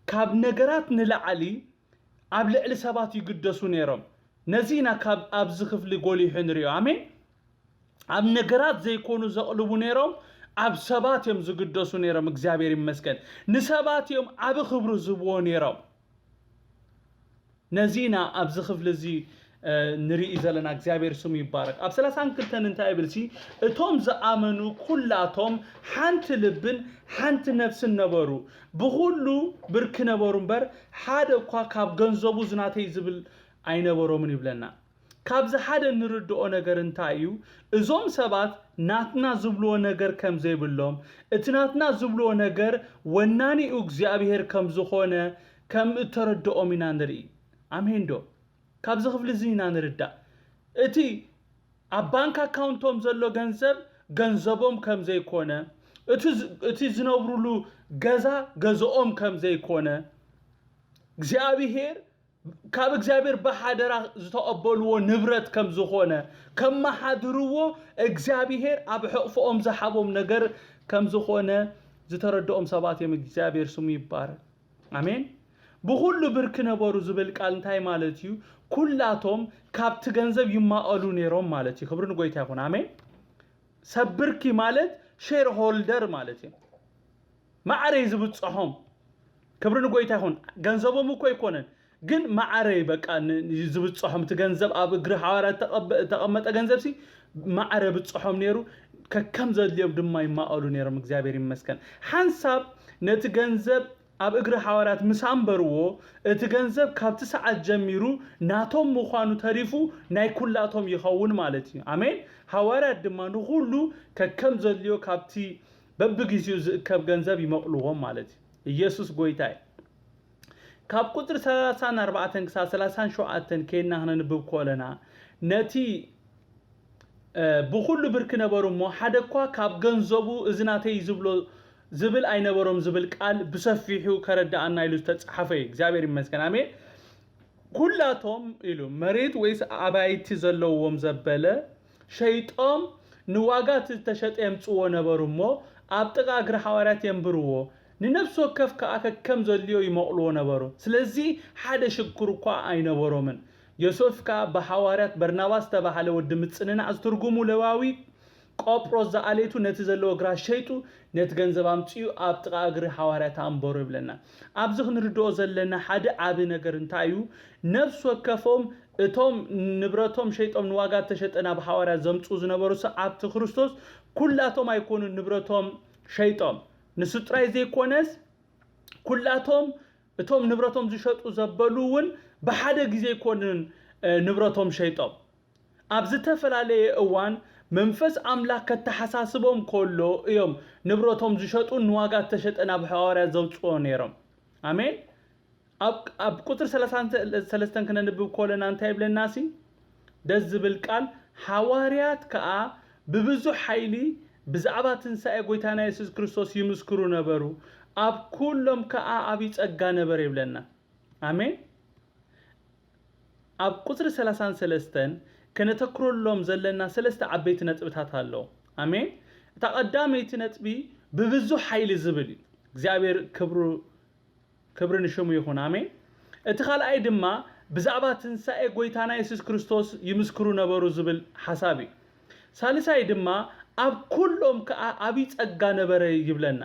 ካብ ነገራት ንላዕሊ ኣብ ልዕሊ ሰባት ይግደሱ ነይሮም። ነዚ ኢና ካብ ኣብዚ ክፍሊ ጎሊሑ ንሪኦ። ኣሜን። ኣብ ነገራት ዘይኮኑ ዘቕልቡ ነይሮም፣ ኣብ ሰባት እዮም ዝግደሱ ነይሮም። እግዚኣብሔር ይመስገን። ንሰባት እዮም ዓቢ ክብሪ ዝህብዎ ነይሮም። ነዚ ኢና ኣብዚ ክፍሊ እዚ ንርኢ ዘለና። እግዚኣብሔር ስሙ ይባረክ። ኣብ ሰላሳን ክልተን እንታይ ይብል ሲ? እቶም ዝኣመኑ ኩላቶም ሓንቲ ልብን ሓንቲ ነፍስን ነበሩ፣ ብኹሉ ብርኪ ነበሩ እምበር ሓደ እኳ ካብ ገንዘቡ ዝናተይ ዝብል ኣይነበሮምን ይብለና። ካብዚ ሓደ እንርድኦ ነገር እንታይ እዩ? እዞም ሰባት ናትና ዝብልዎ ነገር ከም ዘይብሎም፣ እቲ ናትና ዝብልዎ ነገር ወናኒኡ እግዚኣብሔር ከም ዝኾነ ከም እተረድኦም ኢና ንርኢ። ኣሜን ዶ? ካብዚ ክፍሊ እዚ ኢና ንርዳእ። እቲ ኣብ ባንክ ኣካውንቶም ዘሎ ገንዘብ ገንዘቦም ከም ዘይኮነ፣ እቲ ዝ- እቲ ዝነብሩሉ ገዛ ገዛኦም ከም ዘይኮነ፣ እግዚኣብሔር ካብ እግዚኣብሔር ብሓደራ ዝተቐበልዎ ንብረት ከም ዝኾነ፣ ከመሓድርዎ እግዚኣብሔር ኣብ ሕቕፍኦም ዝሓቦም ነገር ከም ዝኾነ ዝተረድኦም ሰባት እዮም። እግዚኣብሔር ስሙ ይባረክ። ኣሜን። ብኹሉ ብርኪ ነበሩ ዝብል ቃል እንታይ ማለት እዩ? ኩላቶም ካብቲ ገንዘብ ይማቐሉ ነይሮም ማለት እዩ። ክብሪ ንጎይታ ይኹን። ኣሜን። ሰብ ብርኪ ማለት ሼር ሆልደር ማለት እዩ። ማዕረ እዩ ዝብፅሖም። ክብሪ ንጎይታ ይኹን። ገንዘቦም እኮ ኣይኮነን፣ ግን ማዕረ በቃ ን- ዝብፅሖም። እቲ ገንዘብ ኣብ እግሪ ሓዋርያት ተቐበ- ተቐመጠ ገንዘብ ሲ ማዕረ ብፅሖም ነይሩ። ከከም ዘድልዮም ድማ ይማቐሉ ነይሮም። እግዚኣብሔር ይመስገን። ሓንሳብ ነቲ ገንዘብ ኣብ እግሪ ሓዋርያት ምስ ኣንበርዎ፣ እቲ ገንዘብ ካብቲ ሰዓት ጀሚሩ ናቶም ምዃኑ ተሪፉ ናይ ኩላቶም ይኸውን ማለት እዩ። ኣሜን። ሓዋርያት ድማ ንኹሉ ከከም ዘድልዮ ካብቲ በብግዜኡ ዝእከብ ገንዘብ ይመቕልዎም ማለት እዩ። ኢየሱስ ጎይታ እዩ። ካብ ቁፅሪ ሰላሳን ኣርባዕተን ክሳብ ሰላሳን ሸውዓተን ከይድና ክነንብብ ከለና ነቲ ብኹሉ ብርኪ ነበሩ እሞ ሓደ እኳ ካብ ገንዘቡ እዚ ናተይ ዝብሎ ዝብል ኣይነበሮም ዝብል ቃል ብሰፊሑ ከረዳኣና ኢሉ ዝተፃሓፈ እዩ። እግዚኣብሔር ይመስገን። ኣሜን። ኩላቶም ኢሉ መሬት ወይስ ኣባይቲ ዘለዎም ዘበለ ሸይጦም ንዋጋ እቲ ዝተሸጠ የምፅዎ ነበሩ እሞ ኣብ ጥቓ እግሪ ሓዋርያት የንብርዎ፣ ንነፍሲ ወከፍ ከዓ ከከም ዘድልዮ ይመቕልዎ ነበሩ። ስለዚ ሓደ ሽግር እኳ ኣይነበሮምን። ዮሴፍ ከዓ ብሓዋርያት በርናባስ ዝተባህለ ወዲ ምፅንናዕ ዝትርጉሙ ሌዋዊ ቆጵሮስ ዝኣሌቱ ነቲ ዘለዎ ግራት ሸይጡ ነቲ ገንዘብ ኣምፂኡ ኣብ ጥቓ እግሪ ሓዋርያት ኣንበሮ ይብለና። ኣብዚ ክንርድኦ ዘለና ሓደ ዓቢ ነገር እንታይ እዩ? ነፍሲ ወከፎም እቶም ንብረቶም ሸይጦም ንዋጋ እተሸጠ ናብ ሓዋርያት ዘምፅኡ ዝነበሩ ሰዓብቲ ክርስቶስ ኩላቶም ኣይኮኑን ንብረቶም ሸይጦም። ንሱ ጥራይ ዘይኮነስ ኩላቶም እቶም ንብረቶም ዝሸጡ ዘበሉ እውን ብሓደ ግዜ ኣይኮኑን ንብረቶም ሸይጦም። ኣብ ዝተፈላለየ እዋን መንፈስ ኣምላኽ ከተሓሳስቦም ከሎ እዮም ንብረቶም ዝሸጡ ንዋጋ እተሸጠ ናብ ሓዋርያት ዘውፅኦ ነይሮም። ኣሜን። ኣብ ቁፅሪ ሰለስተን ክነንብብ ከለና እንታይ ይብለና ሲ? ደስ ዝብል ቃል። ሓዋርያት ከዓ ብብዙሕ ሓይሊ ብዛዕባ ትንሳኤ ጎይታና የሱስ ክርስቶስ ይምስክሩ ነበሩ፣ ኣብ ኩሎም ከዓ ዓብዪ ፀጋ ነበር ይብለና። ኣሜን። ኣብ ቁፅሪ ሰላሳን ሰለስተን ከነተክረሎም ዘለና ሰለስተ ዓበይቲ ነጥብታት ኣለዉ። ኣሜን። እታ ቀዳመይቲ ነጥቢ ብብዙሕ ሓይሊ ዝብል እዩ። እግዚኣብሔር ክብሩ ክብሪ ንሽሙ ይኹን። ኣሜን። እቲ ካልኣይ ድማ ብዛዕባ ትንሳኤ ጎይታና የሱስ ክርስቶስ ይምስክሩ ነበሩ ዝብል ሓሳብ እዩ። ሳልሳይ ድማ ኣብ ኩሎም ከዓ ዓብዪ ፀጋ ነበረ ይብለና።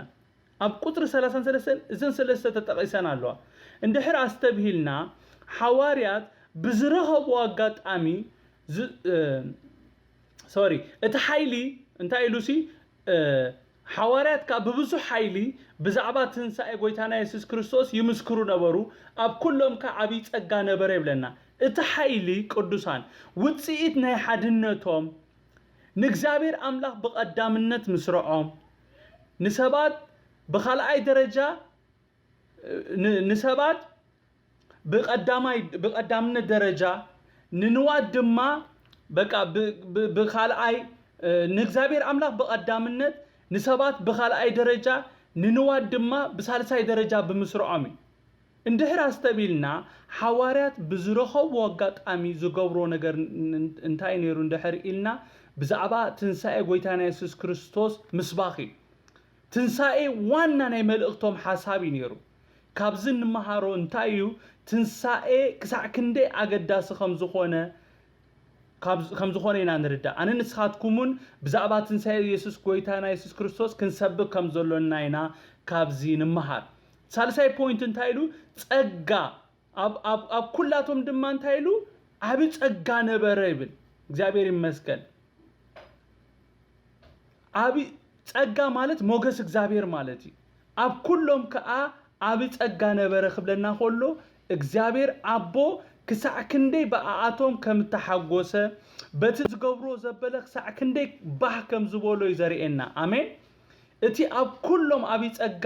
ኣብ ቁፅሪ ሰላሳን ሰለስተን እዘን ሰለስተ ተጠቒሰን ኣለዋ። እንድሕር ኣስተብሂልና ሓዋርያት ብዝረኸቡ ኣጋጣሚ ሶሪ እቲ ሓይሊ እንታይ ኢሉ ሲ ሓዋርያት ከኣ ብብዙሕ ሓይሊ ብዛዕባ ትንሳኤ ጎይታና የሱስ ክርስቶስ ይምስክሩ ነበሩ፣ ኣብ ኩሎም ከኣ ዓብዪ ጸጋ ነበረ ይብለና። እቲ ሓይሊ ቅዱሳን ውጽኢት ናይ ሓድነቶም ንእግዚኣብሔር ኣምላኽ ብቐዳምነት ምስርዖም ንሰባት ብኻልኣይ ደረጃ ንሰባት ብቀዳማይ ብቀዳምነት ደረጃ ንንዋት ድማ በቃ ብካልኣይ ንእግዚኣብሔር ኣምላኽ ብቀዳምነት ንሰባት ብካልኣይ ደረጃ ንንዋት ድማ ብሳልሳይ ደረጃ ብምስርዖም እዩ። እንድሕር ኣስተቢልና ሓዋርያት ብዝረኸብዎ ኣጋጣሚ ዝገብሮ ነገር እንታይ ነይሩ እንድሕር ኢልና ብዛዕባ ትንሳኤ ጎይታና የሱስ ክርስቶስ ምስባኽ እዩ። ትንሳኤ ዋና ናይ መልእኽቶም ሓሳብ እዩ ነይሩ። ካብዚ እንመሃሮ እንታይ እዩ? ትንሳኤ ክሳዕ ክንደይ ኣገዳሲ ከም ዝኾነ ካብ- ከም ዝኾነ ኢና ንርዳእ። ኣነ ንስኻትኩምን ብዛዕባ ትንሳኤ የሱስ ጎይታና የሱስ ክርስቶስ ክንሰብክ ከም ዘሎና ኢና ካብዚ ንምሃር። ሳልሳይ ፖይንት እንታይ ኢሉ? ጸጋ ኣብ- ኣብ- ኣብ ኩላቶም ድማ እንታይ ኢሉ? ዓቢ ጸጋ ነበረ ይብል። እግዚኣብሔር ይመስገን። ዓቢ ጸጋ ማለት ሞገስ እግዚኣብሔር ማለት እዩ። ኣብ ኩሎም ከኣ ዓቢ ጸጋ ነበረ ክብለና ከሎ እግዚኣብሔር ኣቦ ክሳዕ ክንደይ ብኣኣቶም ከም እተሓጎሰ በቲ ዝገብሮ ዘበለ ክሳዕ ክንደይ ባህ ከም ዝበሎ እዩ ዘርእየና። ኣሜን። እቲ ኣብ ኩሎም ዓቢ ጸጋ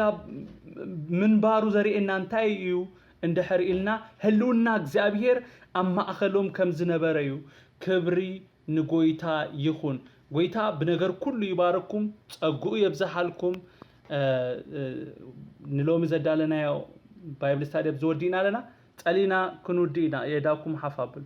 ምንባሩ ዘርእየና እንታይ እዩ እንድሕር ኢልና ህልውና እግዚኣብሔር ኣብ ማእኸሎም ከም ዝነበረ እዩ። ክብሪ ንጎይታ ይኹን። ጎይታ ብነገር ኩሉ ይባርኩም፣ ጸግኡ የብዝሓልኩም። ንሎሚ ዘዳለናዮ ባይብል ስታዲ ኣብዚ ወዲእና ኣለና። ጸሊና ክንውድእ ኢና። የዳኩም ሓፍ ኣብሉ።